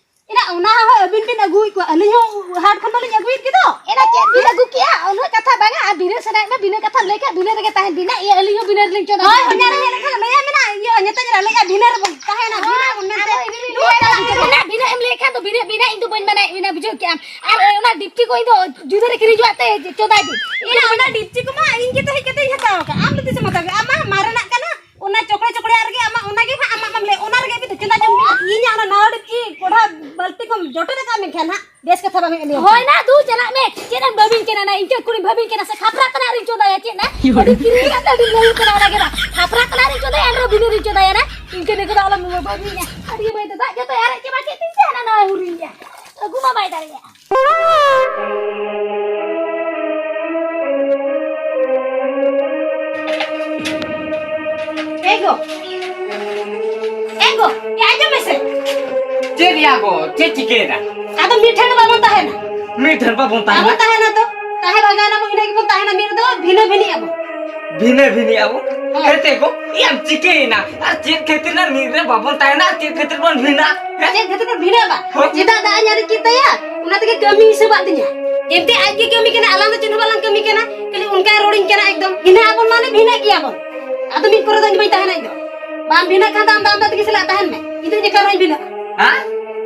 ᱮᱱᱟ ᱚᱱᱟ ᱦᱚᱸ ᱟᱹᱵᱤᱱ ᱵᱤᱱ ᱟᱹᱜᱩᱭᱮᱫ ᱠᱚᱣᱟ, ᱟᱹᱞᱤᱧ ᱦᱚᱸ ᱦᱟᱴ ᱠᱷᱚᱱ ᱫᱚᱞᱤᱧ ᱟᱹᱜᱩᱭᱮᱫ ᱜᱮᱫᱚ᱾ ᱮᱱᱟ ᱪᱮᱫ ᱵᱤᱱ ᱟᱹᱜᱩ ᱠᱮᱜᱼᱟ? ᱩᱱᱟᱹᱜ ᱠᱟᱛᱷᱟ ᱵᱟᱝᱟ, ᱟᱨ ᱵᱤᱱᱟᱹ ᱥᱟᱱᱟᱭᱮᱫ ᱢᱮ, ᱵᱤᱱᱟᱹ ᱠᱟᱛᱷᱟᱢ ᱞᱟᱹᱭ ᱠᱷᱟᱱ ᱵᱤᱱᱟᱹ ᱨᱮᱜᱮ ᱛᱟᱦᱮᱱ ᱵᱤᱱᱟ᱾ ᱤᱭᱟᱹ ᱟᱹᱞᱤᱧ ᱦᱚᱸ ᱵᱤᱱᱟᱹ ᱨᱮᱞᱤᱧ ᱪᱚᱸᱫᱟ ᱦᱳᱭ, ᱠᱮᱫᱟ᱾ ᱦᱚᱧᱦᱟᱨ ᱦᱮᱡ ᱞᱮᱱᱠᱷᱟᱱ ᱞᱟᱹᱭᱟᱭ ᱢᱮᱱᱟ, ᱤᱭᱟᱹ ᱧᱮᱛᱮ ᱧᱮᱞᱟ ᱞᱟᱹᱭᱟ, ᱵᱤᱱᱟᱹ ᱨᱮᱵᱚᱱ ᱛᱟᱦᱮᱱᱟ, ᱵᱤᱱᱟᱹ ᱵᱚᱱ ᱢᱮᱱᱛᱮ᱾ ᱟᱫᱚ ᱤᱧ ᱫᱚᱞᱤᱧ ᱞᱟᱹᱭᱟ, ᱵᱤᱱᱟᱹ, ᱵᱤᱱᱟᱹ ᱮᱢ ᱞᱟᱹᱭ ᱠᱷᱟᱱ ᱫᱚ ᱵᱤᱱᱟᱹ, ᱵᱤᱱᱟᱹ ᱤᱧ ᱫᱚ ᱵᱟᱹᱧ ᱢᱟᱱᱟᱭᱮᱫ ᱵᱤᱱᱟ, ᱵᱩᱡᱷᱟᱹᱣ ᱠᱮᱜᱼᱟᱢ? ᱟᱨ ᱚᱱᱟ ᱰᱤᱯᱪᱤ ᱠᱚ ᱤᱧ ᱫᱚ ᱡᱩᱫᱟᱹ ᱨᱮ ᱠᱤᱨᱤᱧ ᱡᱚᱝᱟᱜ ᱛᱮ ᱪᱚᱸᱫᱟᱭ ᱵᱤᱱ᱾ ᱤᱧ ᱚᱱᱟ ᱰᱤᱯᱪᱤ ᱠᱚᱢᱟ ᱤᱧ ᱜᱮᱛᱚ ᱦᱮᱡ ᱠᱟᱛᱮ ᱤᱧ ᱦᱟᱛᱟᱣ ᱟᱠᱟᱫ, ᱟᱢ ᱫᱚ ᱛᱤᱥᱮᱢ ᱦᱟᱛᱟᱣ ᱠᱮᱫᱟ? ᱟᱢ ᱢᱟ ᱢᱟᱨᱮᱱᱟᱜ ᱠᱟᱱᱟ, ᱚᱱᱟ ᱪᱚᱠᱲᱟ ᱪᱚᱠᱲᱟ ᱨᱮᱜᱮ ᱟᱢᱟᱜ ᱚᱱᱟ ᱜᱮ ᱦᱟᱸᱜ ᱟᱢᱟᱜ ᱢᱟᱢ ᱞᱟᱹᱭ, ᱚᱱᱟ ᱨᱮᱜᱮ ᱟᱹᱵᱤᱱ ᱫᱚ ᱪᱚᱸᱫᱟ ᱡᱚᱝ ᱵᱤᱱ᱾ ᱤᱧᱟᱜ ᱚᱱᱟ ᱱᱟᱣᱟ ᱰᱤᱯᱪᱤ ᱠᱚᱲᱦᱟ ᱵᱟᱹᱞᱛᱤ ᱠᱚ ᱡᱚᱴᱮᱫ ᱟᱠᱟᱫ ᱢᱮᱱᱠᱷᱟᱱ ᱦᱟᱸᱜ ᱵᱮᱥ ᱠᱟᱛᱷᱟ ᱵᱟᱝ ᱦᱮᱡ ᱞᱮᱱ ᱦᱳᱭ ᱠᱷᱟᱱ᱾ ᱱᱟ, ᱫᱩ ᱪᱟᱞᱟᱜ ᱢᱮ᱾ ᱪᱮᱫ ᱮᱢ ᱵᱷᱟᱹᱵᱤᱧ ᱠᱟᱱᱟ ᱱᱟ? ᱤᱧ ᱪᱮᱫ ᱠᱩᱲᱤᱢ ᱵᱷᱟᱹᱵᱤᱧ ᱠᱟᱱᱟ ᱥᱮ? ᱠᱷᱟᱯᱨᱟ ᱛᱟᱱᱟᱜ ᱨᱤᱧ ᱪᱚᱸᱫᱟᱭᱟ ᱪᱮᱫ ᱱᱟ? ᱟᱹᱰᱤ ᱠᱤᱨᱤᱧ ᱠᱟᱛᱮ ᱟᱹᱰᱤ ᱞᱟᱹᱭ ᱠᱟᱱᱟ ᱚᱱᱟ ᱜᱮ ᱱᱟ᱾ ᱠᱷᱟᱯᱨᱟ ᱛᱟᱱᱟᱜ ᱨᱤᱧ ᱪᱚᱸᱫᱟᱭᱟ, ᱮᱱᱨᱮᱦᱚᱸ ᱵᱤᱱᱟᱹ ᱨᱤᱧ ᱪᱚᱸᱫᱟᱭᱟ ᱱᱟ᱾ ᱤᱧ ᱠᱟᱹᱱᱟᱹ ᱠᱚᱫᱚ ᱟᱞᱚᱢ ᱵᱷᱟᱹᱵᱤᱧᱟ᱾ ᱟᱹᱰᱤ ᱵᱟᱹᱭ ᱫᱚ ᱫᱟᱜ ᱡᱚᱛᱚᱭ ᱟᱨᱮᱡ ᱪᱟᱵᱟ ᱠᱮᱫ ᱛᱤᱧ ᱛᱮ ᱦᱟᱱᱟ ᱱᱟᱣᱟ ᱦᱩᱨᱤᱧᱟ᱾ ᱟᱹᱜᱩ ᱢᱟ ᱵᱟᱭ ᱫᱟᱲᱮᱭᱟᱜᱼᱟ᱾ ᱮ ᱜᱚ, ᱮ ᱜᱚ, ᱮ ᱟᱸᱡᱚᱢ ᱢᱮᱥᱮ᱾ ᱪᱮᱫ ᱭᱟ ᱜᱚ, ᱪᱮᱫ ᱪᱤᱠᱟᱹᱭᱮᱱᱟ? ᱟᱫᱚ ᱢᱤᱫ ᱴᱷᱮᱱ ᱫᱚ ᱵᱟᱵᱚᱱ ᱛᱟᱦᱮᱱᱟ᱾ ᱢᱤᱫ ᱴᱷᱮᱱ ᱵᱟᱵᱚᱱ ᱛᱟᱦᱮᱱᱟ? ᱵᱟᱵᱚᱱ ᱛᱟᱦᱮᱱᱟ ᱛᱚ᱾ ᱛᱟᱦᱮᱸ ᱵᱷᱟᱜᱟᱣ ᱮᱱᱟ ᱵᱚᱱ, ᱤᱱᱟᱹ ᱜᱮᱵᱚᱱ ᱛᱟᱦᱮᱱᱟ, ᱢᱤᱫ ᱨᱮᱫᱚ ᱵᱷᱤᱱᱟᱹ ᱵᱷᱤᱱᱤᱜ ᱟᱵᱚᱱ᱾ ᱵᱷᱤᱱᱟᱹ ᱵᱷᱤᱱᱤᱜ ᱟᱵᱚᱱ? ᱦᱳᱭ᱾ ᱮᱱᱛᱮ ᱜᱚ, ᱭᱟᱢ ᱪᱤᱠᱟᱹᱭᱮᱱᱟ? ᱟᱨ ᱪᱮᱫ ᱠᱷᱟᱹᱛᱤᱨ ᱱᱟ ᱢᱤᱫ ᱨᱮ ᱵᱟᱵᱚᱱ ᱛᱟᱦᱮᱱᱟ? ᱪᱮᱫ ᱠᱷᱟᱹᱛᱤᱨ ᱵᱚᱱ ᱵᱷᱤᱱᱟᱹᱜᱼᱟ? ᱦᱮᱸ? ᱪᱮᱫ ᱠᱷᱟᱹᱛᱤᱨ ᱵᱚᱱ ᱵᱷᱤᱱᱟᱹᱜᱼᱟ ᱵᱟᱝ? ᱦᱳᱭ᱾ ᱪᱮᱫᱟᱜ ᱫᱟᱜ ᱤᱧ ᱟᱨᱮᱡ ᱠᱮᱫ ᱛᱟᱭᱟ? ᱚᱱᱟ ᱛᱮᱜᱮ ᱠᱟᱹᱢᱤ ᱦᱤᱥᱟᱹᱵᱟᱜ ᱛᱤᱧᱟ᱾ ᱮᱱᱛᱮ ᱟᱡ ᱜᱮ ᱠᱟᱹᱢᱤ ᱠᱟᱱᱟ, ᱟᱞᱟᱝ ᱫᱚ ᱪᱮᱫ ᱦᱚᱸ ᱵᱟᱞᱟᱝ ᱠᱟᱹᱢᱤ ᱠᱟᱱᱟ, ᱠᱷᱟᱹᱞᱤ ᱚᱱᱠᱟᱭ ᱨᱚᱲᱤᱧ ᱠᱟᱱᱟ ᱮᱠᱫᱚᱢ᱾ ᱵᱷᱤᱱᱟᱹᱜ ᱟᱵᱚᱱ ᱢᱟᱱᱮ ᱵᱷᱤᱱᱟᱹᱜ ᱜᱮᱭᱟᱵᱚᱱ᱾ ᱟᱫᱚ ᱢᱤᱫ ᱠᱚᱨᱮ ᱫᱚ ᱤᱧ ᱵᱟᱹᱧ ᱛᱟᱦᱮᱱᱟ ᱤᱧ ᱫᱚ᱾ ᱵᱟᱢ ᱵᱷᱤᱱᱟᱹᱜ ᱠᱷᱟᱱ ᱫᱚ ᱟᱢ ᱫᱚ ᱟᱢ ᱫᱚ ᱛᱮᱜᱮ ᱥᱟᱞᱟᱜ ᱛᱟᱦᱮᱱ ᱢᱮ, ᱤᱧ ᱫᱚ ᱮᱠᱞᱟ ᱨᱮᱦᱚᱸᱧ ᱵᱷᱤᱱᱟᱹᱜᱼᱟ᱾ ᱦᱮᱸ?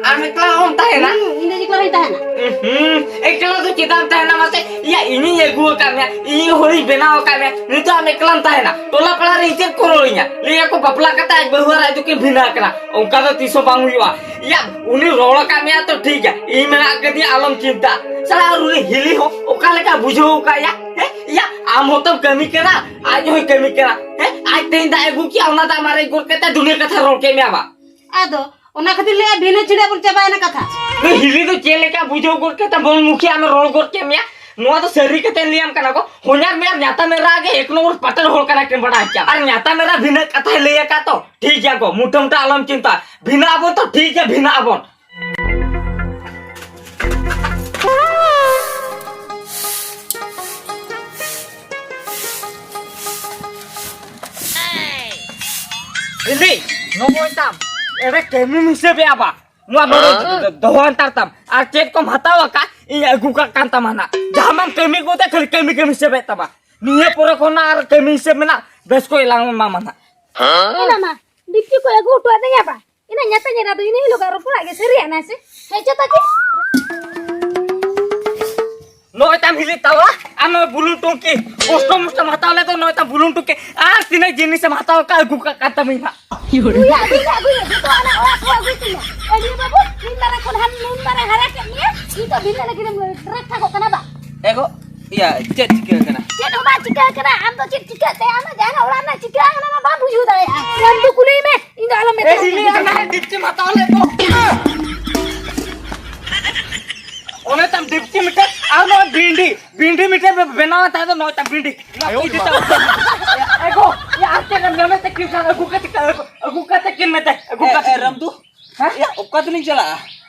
ᱟᱢ ᱮᱠᱞᱟ ᱦᱚᱸᱢ ᱛᱟᱦᱮᱱᱟ? ᱦᱩᱸ, ᱤᱧ ᱫᱚ ᱮᱠᱞᱟ ᱨᱮᱦᱚᱸᱧ ᱛᱟᱦᱮᱱᱟ᱾ ᱦᱩᱸ, ᱮᱠᱞᱟ ᱫᱚ ᱪᱮᱫᱟᱜ ᱮᱢ ᱛᱟᱦᱮᱱᱟ ᱢᱟᱥᱮ? ᱤᱭᱟ, ᱤᱧᱤᱧ ᱟᱹᱜᱩ ᱟᱠᱟᱫ ᱢᱮᱭᱟ, ᱤᱧᱤᱡ ᱦᱚᱲᱤᱧ ᱵᱮᱱᱟᱣ ᱟᱠᱟᱫ ᱢᱮᱭᱟ, ᱱᱤᱛᱚᱜ ᱟᱢ ᱮᱠᱞᱟᱢ ᱛᱟᱦᱮᱱᱟ? ᱴᱚᱞᱟ ᱯᱟᱲᱟ ᱨᱮ ᱤᱧ ᱪᱮᱫ ᱠᱚ ᱨᱚᱲᱤᱧᱟ? ᱞᱟᱹᱭᱟ ᱠᱚ ᱵᱟᱯᱞᱟ ᱠᱟᱛᱮ ᱟᱡ ᱵᱟᱹᱦᱩ ᱟᱨ ᱟᱡ ᱫᱚᱠᱤᱱ ᱵᱷᱤᱱᱟᱹ ᱟᱠᱟᱱᱟ᱾ ᱚᱱᱠᱟ ᱫᱚ ᱛᱤᱥ ᱦᱚᱸ ᱵᱟᱝ ᱦᱩᱭᱩᱜᱼᱟ᱾ ᱤᱭᱟ, ᱩᱱᱤ ᱨᱚᱲ ᱟᱠᱟᱫ ᱢᱮᱭᱟ ᱛᱚ ᱴᱷᱤᱠ ᱜᱮᱭᱟ, ᱤᱧ ᱢᱮᱱᱟᱜ ᱟᱠᱟᱫᱤᱧᱟ, ᱟᱞᱚᱢ ᱪᱤᱱᱛᱟᱹ᱾ ᱥᱟᱞᱟ ᱟᱨ ᱩᱱᱤ ᱦᱤᱞᱤ ᱦᱚᱸ ᱚᱠᱟ ᱞᱮᱠᱟ ᱵᱩᱡᱷᱟᱹᱣ ᱟᱠᱟᱫ ᱭᱟ? ᱦᱮᱸ? ᱤᱭᱟ, ᱟᱢ ᱦᱚᱸᱛᱚᱢ ᱠᱟᱹᱢᱤ ᱠᱟᱱᱟ, ᱟᱡ ᱦᱚᱸᱭ ᱠᱟᱹᱢᱤ ᱠᱟᱱᱟ᱾ ᱦᱮᱸ? ᱟᱡ ᱛᱮᱦᱮᱧ ᱫᱟᱜ ᱮ ᱟᱹᱜᱩ ᱠᱮᱭᱟ, ᱚᱱᱟ ᱫᱟᱜ ᱢᱟᱨᱮ ᱜᱚᱫ ᱠᱟᱛᱮ ᱫᱩᱱᱤᱭᱟᱹ ᱠᱟᱛᱷᱟ ᱨᱚᱲ ᱠᱮᱫ ᱢᱮᱭᱟ ᱵᱟ᱾ ᱟᱫᱚ ᱚᱱᱟ ᱠᱷᱟᱹᱛᱤᱨ ᱞᱟᱹᱭᱟ ᱵᱷᱤᱱᱟᱹ ᱪᱷᱤᱲᱟᱹ ᱵᱚᱱ ᱪᱟᱵᱟᱭᱮᱱᱟ ᱠᱟᱛᱷᱟ᱾ ᱱᱩᱭ ᱦᱤᱞᱤ ᱫᱚ ᱪᱮᱫ ᱞᱮᱠᱟ ᱵᱩᱡᱷᱟᱹᱣ ᱜᱚᱫ ᱠᱮᱫ ᱛᱟᱢ, ᱵᱚᱞ ᱢᱩᱠᱷᱤ ᱟᱢᱮ ᱨᱚᱲ ᱜᱚᱫ ᱠᱮᱫ ᱢᱮᱭᱟ? ᱱᱚᱣᱟ ᱫᱚ ᱥᱟᱹᱨᱤ ᱠᱟᱛᱷᱟᱧ ᱞᱟᱹᱭᱟᱢ ᱠᱟᱱᱟ ᱜᱚ, ᱦᱚᱧᱟᱨ ᱢᱮᱭᱟᱨ ᱧᱟᱛᱟ ᱢᱮᱨᱟ ᱜᱮ ᱮᱠ ᱱᱚᱢᱵᱚᱨ ᱯᱟᱴᱟᱨ ᱦᱚᱲ ᱠᱟᱱᱟ ᱠᱤᱱ, ᱵᱟᱰᱟᱭ ᱠᱮᱭᱟᱢ᱾ ᱟᱨ ᱧᱟᱛᱟ ᱢᱮᱨᱟ ᱵᱷᱤᱱᱟᱹ ᱠᱟᱛᱷᱟᱭ ᱞᱟᱹᱭ ᱟᱠᱟᱫ ᱛᱚ, ᱴᱷᱤᱠ ᱜᱮᱭᱟ ᱜᱚ, ᱢᱩᱴᱷᱟᱹ ᱢᱩᱴᱷᱟᱹ ᱟᱞᱚᱢ ᱪᱤᱱᱛᱟᱹ, ᱵᱷᱤᱱᱟᱹ ᱟᱵᱚᱱ ᱛᱚ, ᱴᱷᱤᱠ ᱜᱮᱭᱟ, ᱵᱷᱤᱱᱟᱹ ᱟᱵᱚᱱ᱾ ᱦᱤᱞᱤ, ᱱᱚᱜᱼᱚᱭ ᱛᱟᱢ, ᱮᱲᱮ ᱠᱟᱹᱢᱤᱢ ᱦᱤᱥᱟᱹᱵᱮᱜᱼᱟ ᱵᱟ? ᱱᱚᱣᱟ ᱱᱚᱰᱮ ᱫᱚᱦᱚ ᱦᱟᱱᱛᱟᱲ ᱛᱟᱢ᱾ ᱟᱨ ᱪᱮᱫ ᱠᱚᱢ ᱦᱟᱛᱟᱣ ᱟᱠᱟᱫ, ᱤᱧ ᱟᱹᱜᱩ ᱠᱟᱜ ᱠᱟᱱ ᱛᱟᱢᱟ ᱱᱟᱜ᱾ ᱡᱟᱦᱟᱸ ᱢᱟᱢ ᱠᱟᱹᱢᱤ ᱜᱚᱫᱮ, ᱠᱷᱟᱹᱞᱤ ᱠᱟᱹᱢᱤ ᱜᱮᱢ ᱦᱤᱥᱟᱹᱵᱮᱫ ᱛᱟᱢᱟ᱾ ᱱᱤᱭᱟᱹ ᱯᱚᱨᱮ ᱠᱷᱚᱱ ᱟᱨ ᱠᱟᱹᱢᱤ ᱦᱤᱥᱟᱹᱵ ᱢᱮᱱᱟᱜ, ᱵᱮᱥ ᱠᱚ ᱮᱞᱟᱝ ᱮᱢᱟᱢᱟ ᱱᱟᱜ᱾ ᱮ ᱢᱟᱢᱟ, ᱰᱤᱯᱪᱤ ᱠᱚ ᱟᱹᱜᱩ ᱦᱚᱴᱚ ᱟᱹᱫᱤᱧᱟ ᱵᱟ? ᱤᱱᱟᱹ ᱧᱟᱛᱟ ᱧᱮᱨᱟ ᱫᱚ ᱤᱱᱟᱹ ᱦᱤᱞᱳᱜ ᱟᱨ ᱨᱚᱯᱚᱲᱟᱜ ᱜᱮ ᱥᱟᱹᱨᱤᱭᱟᱜ ᱱᱟ ᱥᱮ? ᱦᱮᱸ, ᱪᱚ ᱛᱟᱠᱤ᱾ ᱱᱚᱜᱼᱚᱭ ᱛᱟᱢ ᱦᱤᱞᱤ ᱛᱟᱣᱟ, ᱟᱨ ᱱᱚᱜᱼᱚᱭ ᱵᱩᱞᱩᱝ ᱴᱩᱝᱠᱤ, ᱠᱚᱥᱴᱚ ᱢᱚᱥᱴᱚᱢ ᱦᱟᱛᱟᱣ ᱞᱮᱫ ᱫᱚ, ᱱᱚᱜᱼᱚᱭ ᱛᱟᱢ ᱵᱩᱞᱩᱝ ᱴᱩᱝᱠᱤ, ᱟᱨ ᱛᱤᱱᱟᱹᱜ ᱡᱤᱱᱤᱥᱮᱢ ᱦᱟᱛᱟᱣ ᱠᱟᱜ, ᱟᱹᱜᱩ ᱠᱟᱜ ᱠᱟᱱ ᱛᱟᱢᱟᱧ ᱦᱟᱸᱜ᱾ ᱩᱭᱟ, ᱟᱹᱜᱩᱭ ᱢᱮ, ᱟᱹᱜᱩᱭ ᱢᱮ, ᱡᱚᱛᱚ ᱚᱱᱟ ᱚᱲᱟᱜ ᱠᱚ ᱟᱹᱜᱩᱭ ᱛᱤᱧᱟ᱾ ᱟᱹᱰᱤ ᱵᱟᱹᱵᱩ, ᱱᱩᱱ ᱢᱟᱨᱟᱝ ᱠᱷᱚᱱ ᱦᱟᱱ ᱱᱩᱱ ᱢᱟᱨᱟᱝ ᱦᱟᱨᱟ ᱠᱮᱫ ᱢᱮᱭᱟ, ᱱᱤᱛᱚᱜ ᱵᱷᱤᱱᱟᱹ ᱞᱟᱹᱜᱤᱫ ᱮᱢ ᱴᱨᱮᱠ ᱴᱷᱟᱠᱚᱜ ᱠᱟᱱᱟ ᱵᱟ? ᱮ ᱜᱚ, ᱤᱭᱟ, ᱪᱮᱫ ᱪᱤᱠᱟᱹ ᱟᱠᱟᱱᱟ? ᱪᱮᱫ ᱦᱚᱸ ᱵᱟᱝ ᱪᱤᱠᱟᱹ ᱟᱠᱟᱱᱟ, ᱟᱢ ᱫᱚ ᱪᱮᱫ ᱪᱤᱠᱟᱹᱜ ᱛᱮ? ᱟᱢ ᱫᱚ ᱡᱟᱦᱟᱱᱟᱜ ᱚᱲᱟᱜ ᱨᱮᱱᱟᱜ ᱪᱤᱠᱟᱹ ᱟᱠᱟᱱᱟ ᱚᱱᱟ ᱵᱟᱢ ᱵᱩᱡᱷᱟᱹᱣ ᱫᱟᱲᱮᱭᱟᱜᱼᱟ᱾ ᱟᱢ ᱫᱚ ᱠᱩᱞᱤᱭ ᱢᱮ, ᱤᱧ ᱫᱚ ᱟᱞᱚᱢ ᱮ ᱢᱮᱛᱟᱧᱟ᱾ ᱦᱤᱞᱤ, ᱚᱱᱟ ᱰᱤᱯᱪᱤᱢ ᱦᱟᱛᱟᱣ ᱞᱮᱫ ᱫᱚ᱾ ᱚᱱᱮ ᱛᱟᱢ ᱰᱤᱯᱪᱤ ᱢᱤᱫᱴᱮᱡ, ᱟᱨ ᱱᱚᱣᱟ ᱵᱤᱱᱰᱤ, ᱵᱤᱱᱰᱤ ᱢᱤᱫᱴᱮᱡ ᱵᱮ-, ᱵᱮᱱᱟᱣ ᱛᱟᱦᱮᱸ ᱫᱚ ᱱᱚᱜᱼᱚᱭ ᱛᱟᱢ ᱵᱤᱱᱰᱤ᱾ ᱱᱚᱣᱟ ᱠᱚ ᱤᱫᱤ ᱛᱟᱢ᱾ ᱮ ᱜᱚ, ᱭᱟ, ᱟᱨ ᱪᱮᱫ ᱮᱢ ᱧᱟᱢᱮᱫ ᱛᱮ ᱠᱤᱱ ᱠᱷᱟᱱ ᱟᱹᱜᱩ ᱠᱟᱛᱮ, ᱟᱹᱜᱩ ᱠᱟᱛᱮ ᱠᱤᱱ ᱢᱮᱛᱮ, ᱟᱹᱜᱩ ᱮ, ᱠᱟᱛᱮ ᱮ, ᱠᱤᱱ᱾ ᱨᱟᱢᱫᱩ, ᱦᱮᱸ? ᱭᱟ, ᱚᱠᱟ ᱛᱮᱞᱤᱧ ᱪᱟᱞᱟᱜᱼᱟ?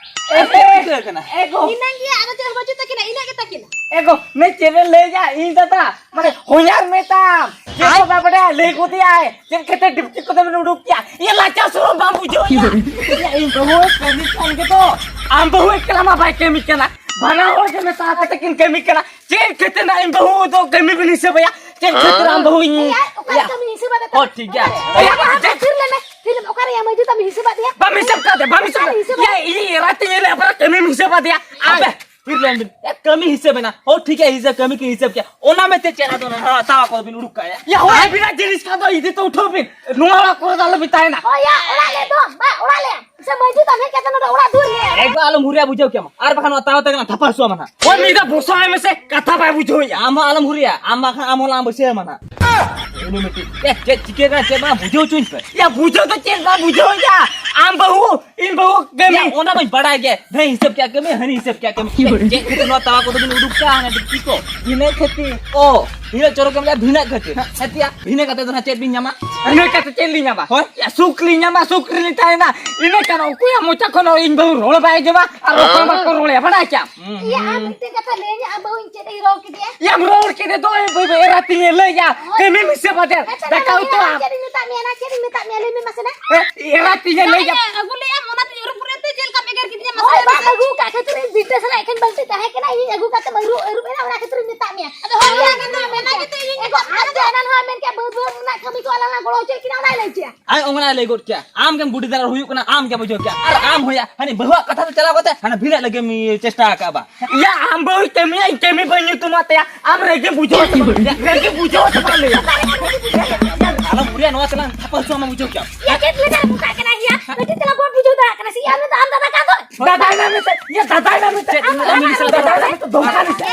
ᱮ, ᱟᱨ ᱪᱮᱫ ᱮ, ᱪᱤᱠᱟᱹ ᱟᱠᱟᱱᱟ? ᱮ ᱜᱚ᱾ ᱤᱱᱟᱹ ᱜᱮᱭᱟ, ᱟᱫᱚ ᱪᱮᱫ ᱦᱚᱸ ᱵᱟᱹᱪᱩᱜ ᱛᱟᱹᱠᱤᱱᱟ, ᱤᱱᱟᱹ ᱜᱮ ᱛᱟᱹᱠᱤᱱ᱾ ᱮ ᱜᱚ, ᱱᱩᱭ ᱪᱮᱫ ᱮ ᱞᱟᱹᱭᱟ? ᱤᱧ ᱫᱟᱫᱟ, ᱢᱟᱱᱮ, ᱦᱚᱧᱦᱟᱨ ᱢᱮᱛᱟᱢ᱾ ᱪᱮᱫ ᱦᱚᱸ ᱵᱟᱭ ᱵᱟᱰᱟᱭᱟ, ᱞᱟᱹᱭ ᱜᱚᱫᱮᱭᱟᱭ᱾ ᱪᱮᱫ ᱠᱷᱟᱹᱛᱤᱨ ᱰᱤᱯᱪᱤ ᱠᱚᱫᱚ ᱵᱮᱱ ᱩᱰᱩᱠ ᱠᱮᱭᱟ? ᱤᱭᱟᱹ, ᱞᱟᱡᱟᱣ ᱥᱚᱨᱚᱢ ᱵᱟᱢ ᱵᱩᱡᱷᱟᱹᱣ ᱮᱫᱟ? ᱤᱭᱟᱹ, ᱤᱧ ᱵᱟᱹᱦᱩ ᱦᱚᱸᱭ ᱠᱟᱹᱢᱤ ᱠᱟᱱ ᱜᱮᱫᱚ᱾ ᱟᱢ ᱵᱟᱹᱦᱩ ᱮᱠᱞᱟ ᱢᱟ ᱵᱟᱭ ᱠᱟᱹᱢᱤ ᱠᱟᱱᱟ᱾ ᱵᱟᱱᱟ ᱦᱚᱲ ᱜᱮ ᱢᱮᱥᱟ ᱠᱟᱛᱮ ᱠᱤᱱ ᱠᱟᱹᱢᱤ ᱠᱟᱱᱟ᱾ ᱪᱮᱫ ᱠᱷᱟᱹᱛᱤᱨ ᱱᱟᱜ ᱤᱧ ᱵᱟᱹᱦᱩ ᱫᱚ ᱠᱟᱹᱢᱤ ᱵᱤᱱ ᱦᱤᱥᱟᱹᱵᱟᱭᱟ? ᱪᱮᱫ ᱠᱷᱟᱹᱛᱤᱨ ᱟᱢ ᱵᱟᱹᱦᱩ ᱤᱧ ᱮᱭᱟ, ᱚᱠᱟ ᱭᱟ᱾ ᱞᱮᱠᱟ ᱵᱤᱱ ᱦᱤᱥᱟᱹᱵᱟ ᱫᱟ? ᱦᱚᱸ, ᱴᱷᱤᱠ ᱜᱮᱭᱟ᱾ ᱚᱠᱟᱨᱮ? ᱚᱭᱟ, ᱚᱠᱟᱨᱮ? ᱪᱮᱫ? ᱛᱷᱤᱨ ᱞᱮᱱᱟ, ᱛᱷᱤᱨ ᱞᱮᱱᱟ, ᱚᱠᱟᱨᱮ ᱭᱟ ᱢᱟᱹᱡᱷᱤ ᱛᱟᱢ ᱦᱤᱥᱟᱹᱵᱟᱫ ᱫᱮᱭᱟ? ᱵᱟᱢ ᱦᱤᱥᱟᱹᱵ ᱠᱟᱫᱮ, ᱵᱟᱢ ᱦᱤᱥᱟᱹᱵ ᱚᱠᱟᱨᱮ ᱠᱟᱫᱮ᱾ ᱦᱤᱥᱟᱹᱵᱟᱫ ᱭᱟ, ᱤᱧ ᱮᱨᱟ ᱛᱤᱧ ᱧᱮᱞᱮ, ᱚᱠᱟᱨᱮ ᱠᱟᱹᱢᱤᱢ ᱦᱤᱥᱟᱹᱵᱟᱫᱮᱭᱟ? ᱟᱢ ᱟᱯᱮ, ᱛᱷᱤᱨ ᱞᱮᱱ ᱵᱤᱱ᱾ ᱮ, ᱠᱟᱹᱢᱤ ᱦᱤᱥᱟᱹᱵ ᱮᱱᱟ᱾ ᱦᱚᱸ, ᱴᱷᱤᱠ ᱜᱮᱭᱟ, ᱦᱤᱥᱟᱹᱵ, ᱠᱟᱹᱢᱤ ᱠᱤᱱ ᱦᱤᱥᱟᱹᱵ ᱠᱮᱭᱟ᱾ ᱚᱱᱟ ᱢᱮᱱᱛᱮ ᱪᱮᱫ ᱟᱫᱚ ᱱᱟᱦᱟᱜ ᱛᱟᱣᱟ ᱠᱚ ᱵᱤᱱ ᱩᱰᱩᱠ ᱠᱟᱜᱼᱟ? ᱭᱟ, ᱦᱚᱸ, ᱟᱹᱵᱤᱱᱟᱜ ᱡᱤᱱᱤᱥ ᱠᱟᱱ ᱫᱚ ᱤᱫᱤ ᱛᱮ ᱩᱴᱷᱟᱹᱣ ᱵᱤᱱ᱾ ᱱᱚᱣᱟ ᱚᱲᱟᱜ ᱠᱚᱨᱮ ᱫᱚ ᱟᱞᱚ ᱵᱤᱱ ᱛᱟᱦᱮᱱᱟ᱾ ᱦᱳᱭ ᱭᱟ, ᱚᱲᱟᱜ ᱞᱮ ᱫᱚ, ᱵᱟ, ᱚᱲᱟᱜ ᱞᱮ᱾ ᱥᱮ ᱢᱟᱹᱡᱷᱤ ᱛᱟᱢ ᱦᱮᱡ ᱠᱟᱛᱮ ᱱᱚᱰᱮ ᱚᱲᱟᱜ ᱫᱩᱣᱟᱹᱨ ᱧᱮᱞ᱾ ᱮᱠᱫᱚᱢ ᱟᱞᱚᱢ ᱦᱩᱨᱤᱭᱟ, ᱵᱩᱡᱷᱟᱹᱣ ᱠᱮᱢ᱾ ᱟᱨ ᱵᱟᱠᱷᱟᱱ ᱱᱚᱣᱟ ᱛᱟᱣᱟ ᱛᱮᱜᱮ ᱞᱟᱝ ᱛᱷᱟᱯᱟ ᱦᱚᱪᱚ ᱟᱢᱟ ᱱᱟᱦᱟᱜ᱾ ᱦᱳᱭ, ᱢᱤᱫ ᱫᱷᱟᱣ ᱵᱚᱥᱟᱣ ᱟᱭ ᱢᱮᱥᱮ, ᱠᱟᱛᱷᱟ ᱵᱟᱭ ᱵᱩᱡᱷᱟᱹᱣᱮᱫᱼᱟ᱾ ᱟᱢ ᱦᱚᱸ ᱟᱞᱚᱢ ᱦᱩᱨᱤᱭᱟ, ᱟᱢ ᱵᱟᱠᱷᱟᱱ ᱟᱢ ᱦᱚᱸ ᱞᱟᱝ ᱵᱟᱹᱭᱥᱟᱹᱣ ᱟᱢᱟ ᱱᱟᱦᱟᱜ᱾ ᱩᱱᱤ ᱢᱤᱫᱴᱤᱡ, ᱮ, ᱪᱮᱫ ᱪᱤᱠᱟᱹ ᱠᱟᱱᱟ, ᱪᱮᱫ ᱵᱟᱝ ᱵᱩᱡᱷᱟᱹᱣ ᱦᱚᱪᱚᱧ ᱯᱮ᱾ ᱭᱟ, ᱵᱩᱡᱷᱟᱹᱣ ᱫᱚ ᱪᱮᱫ ᱵᱟᱝ ᱵᱩᱡᱷᱟᱹᱣᱮᱫᱼᱟ᱾ ᱟᱢ ᱵᱟᱹᱦᱩ, ᱤᱧ ᱵᱟᱹᱦᱩ ᱠᱟᱹᱢᱤ᱾ ᱭᱟ, ᱚᱱᱟ ᱢᱟᱧ ᱵᱟᱲᱟᱭ ᱜᱮ᱾ ᱦᱟᱹᱱᱤ ᱦᱤᱥᱟᱹᱵ ᱠᱮᱫ ᱠᱟᱹᱢᱤ, ᱦᱟᱹᱱᱤ ᱦᱤᱥᱟᱹᱵ ᱠᱮᱫ ᱠᱟᱹᱢᱤ᱾ ᱪᱮᱫ ᱠᱷᱟᱹᱛᱤᱨ ᱱᱚᱣᱟ ᱛᱟᱣᱟ ᱠᱚᱫᱚ ᱵᱤᱱ ᱩᱰᱩᱠ ᱠᱟᱜᱼᱟ, ᱦᱟᱱᱟ ᱰᱤᱯᱴᱤ ᱠᱚ? ᱤᱱᱟᱹ ᱠᱷᱟᱹᱛᱤᱨ᱾ ᱚ, ᱤᱱᱟᱹ ᱪᱚᱨᱚᱠ ᱮᱢ ᱞᱟᱹᱭᱟ, ᱵᱷᱤᱱᱟᱹᱜ ᱠᱷᱟᱹᱛᱤᱨ᱾ ᱦᱮᱸ, ᱛᱤᱭᱟ, ᱵᱷᱤᱱᱟᱹ ᱠᱟᱛᱮ ᱫᱚ ᱱᱟᱦᱟᱜ ᱪᱮᱫ ᱵᱤᱱ ᱧᱟᱢᱟ? ᱤᱱᱟᱹ ᱠᱟᱛᱮ ᱪᱮᱫ ᱞᱤᱧ ᱧᱟᱢᱟ? ᱦᱳᱭ᱾ ᱭᱟ, ᱥᱩᱠ ᱞᱤᱧ ᱧᱟᱢᱟ, ᱥᱩᱠ ᱨᱮᱞᱤᱧ ᱛᱟᱦᱮᱱᱟ᱾ ᱤᱱᱟᱹ ᱠᱷᱟᱱ ᱚᱠᱚᱭᱟᱜ ᱢᱚᱪᱟ ᱠᱷᱚᱱ ᱦᱚᱸ ᱤᱧ ᱵᱟᱹᱦᱩ ᱨᱚᱲ ᱵᱟᱭ ᱟᱸᱡᱚᱢᱟ ᱟᱨ ᱚᱠᱚᱭ ᱵᱟᱠᱚ ᱨᱚᱲᱮᱭᱟ, ᱵᱟᱲᱟᱭ ᱠᱮᱭᱟᱢ? ᱤᱭᱟᱹ, ᱟᱢ ᱢᱤᱫᱴᱮᱡ ᱠᱟᱛᱷᱟ ᱞᱟᱹᱭ ᱟᱹᱧ, ᱟᱢ ᱵᱟᱹᱦᱩᱧ ᱪᱮᱫ ᱤᱧ ᱨᱚᱲ ᱠᱮᱫᱮᱭᱟ? ᱭᱟᱢ ᱨᱚᱲ ᱠᱮᱫᱮ ᱫᱚ, ᱮ ᱵᱟᱹᱭ ᱵᱟᱹᱭ ᱮᱨᱟ ᱛᱤᱧ ᱞᱟᱹᱭ ᱭᱟ, ᱦᱳᱭ᱾ ᱠᱟᱹᱢᱤ ᱢᱮᱥᱮ ᱵᱟᱫᱮ, ᱟᱪᱪᱷᱟ, ᱫᱟᱠᱟ ᱞᱟᱹᱭ ᱩᱛᱩ ᱢᱮ, ᱟᱢ᱾ ᱪᱮᱫ ᱤᱧ ᱢᱮᱛᱟᱫ ᱢᱮᱭᱟ ᱱᱟ, ᱪᱮᱫ ᱤᱧ ᱢᱮᱛᱟᱫ ᱢᱮᱭᱟ, ᱞᱟᱹᱭ ᱢᱮ ᱢᱟᱥᱮ ᱱᱟ᱾ ᱮ, ᱮᱨᱟ ᱛᱤᱧ ᱞᱟᱹᱭ ᱭᱟ᱾ ᱵᱟᱝ, ᱟᱹᱜᱩ ᱞᱮᱫ ᱟᱢ, ᱚᱱᱟᱛᱤᱧ ᱟᱹᱨᱩᱵ ᱯᱚᱨᱮ ᱛᱮ ᱪᱮᱫ ᱞᱮᱠᱟᱢ ᱮᱜᱮᱨ ᱠᱤᱫᱤᱧᱟ ᱢᱟᱥᱮ ᱦᱳᱭ, ᱞᱟᱹᱭ ᱵᱟᱝ ᱢᱮᱥᱮ᱾ ᱟᱹᱜᱩ ᱠᱟᱜ ᱠᱷᱟᱹᱛᱤᱨ ᱤᱧ ᱵᱤᱴᱟᱹ ᱥᱟᱞᱟᱜ ᱮᱠᱷᱮᱱ ᱵᱟᱹᱞᱛᱤ ᱛᱟᱦᱮᱸ ᱠᱟᱱᱟ, ᱤᱧᱤᱧ ᱟᱹᱜᱩ ᱠᱟᱛᱮ ᱟᱹᱨᱩᱵ, ᱟᱹᱨᱩᱵ ᱮᱱᱟ, ᱚᱱᱟ ᱠᱷᱟᱹᱛᱤᱨ ᱤᱧ ᱢᱮᱛᱟᱫ ᱢᱮᱭᱟ᱾ ᱟᱫᱚ ᱦᱳᱭ, ᱦᱳᱭ, ᱚᱱᱟ ᱠᱷᱟᱹᱛᱤᱨ ᱢᱮᱱᱟ ᱜᱮᱛᱚ ᱤᱧ ᱮᱜᱚ, ᱟᱢ ᱫᱚ ᱮᱱᱟᱱ ᱦᱚᱸ ᱢᱮᱱ ᱠᱮᱫ ᱵᱟᱹᱫᱽ ᱵᱟᱹᱫᱽ ᱨᱮᱱᱟᱜ ᱠᱟᱹᱢᱤ ᱠᱚ ᱟᱞᱟᱝ ᱞᱟᱝ ᱜᱚᱲᱚ ᱦᱚᱪᱚᱭ ᱠᱤᱱᱟ, ᱚᱱᱟᱭ ᱞᱟᱹᱭ ᱠᱮᱫᱼᱟ᱾ ᱟᱭ ᱚᱝᱜᱚᱱᱟ ᱞᱟᱹᱭ ᱜᱚᱫ ᱠᱮᱭᱟ, ᱟᱢ ᱜᱮᱢ ᱵᱩᱰᱷᱤ ᱫᱷᱟᱨᱟ ᱦᱩᱭᱩᱜ ᱠᱟᱱᱟ, ᱟᱢ ᱜᱮ ᱵᱩᱡᱷᱟᱹᱣ ᱠᱮᱭᱟ᱾ ᱟᱨ ᱟᱢ ᱦᱚᱸᱭᱟ, ᱦᱟᱹᱱᱤ ᱵᱟᱹᱦᱩᱣᱟᱜ ᱠᱟᱛᱷᱟ ᱛᱮ ᱪᱟᱞᱟᱣ ᱠᱟᱛᱮ ᱦᱟᱱᱟ ᱵᱷᱤᱱᱟᱹᱜ ᱞᱟᱹᱜᱤᱫ ᱮᱢ ᱪᱮᱥᱴᱟ ᱟᱠᱟᱫᱼᱟ ᱵᱟ? ᱭᱟ, ᱟᱢ ᱵᱟᱹᱦᱩᱭ ᱠᱟᱹᱢᱤᱭᱟ, ᱤᱧ ᱠᱟᱹᱢᱤ ᱵᱟᱹᱧ ᱧᱩᱛᱩᱢᱟᱜ ᱛᱟᱭᱟ, ᱟᱢ ᱨᱮᱜᱮ ᱵᱩᱡᱷᱟᱹᱣ ᱪᱟᱵᱟ, ᱨᱮᱜᱮ ᱵᱩᱡᱷᱟᱹᱣ ᱪᱟᱵᱟ ᱞᱮᱭᱟ᱾ ᱟᱞᱚᱢ ᱵᱩᱨᱤᱭᱟ, ᱱᱚᱣᱟ ᱛᱮᱞᱟᱝ ᱛᱷᱟᱯᱟ ᱦᱚᱪᱚ ᱟᱢᱟ, ᱵᱩᱡᱷᱟᱹᱣ ᱠᱮᱭᱟᱢ᱾ ᱭᱟ, ᱪᱮᱫ ᱞᱮᱠᱟ ᱨᱮ ᱱᱚᱝᱠᱟᱜ ᱠᱟᱱᱟ ᱭᱟ? ᱠᱟᱹᱴᱤᱡ ᱛᱮᱞᱟᱝ ᱵᱚᱱ ᱵᱩᱡᱷᱟᱹᱣ ᱫᱟᱲᱮᱭᱟᱜ ᱠᱟᱱᱟ ᱥᱮ? ᱭᱟ, ᱩᱱᱤ ᱫᱚ ᱟᱢ ᱫᱟᱫᱟ ᱠᱟᱱ ᱫᱚ᱾ ᱫᱟᱫᱟᱭ ᱱᱟ ᱢᱮᱱᱛᱮ, ᱭᱟ, ᱫᱟᱫᱟᱭ ᱱᱟ ᱢᱮᱱᱛᱮ᱾ ᱪᱮᱫ? ᱟᱢ ᱫᱟᱫᱟ ᱠᱟᱱ ᱫᱚ᱾ ᱫᱚᱢᱠᱟ ᱢᱮᱱᱛᱮ᱾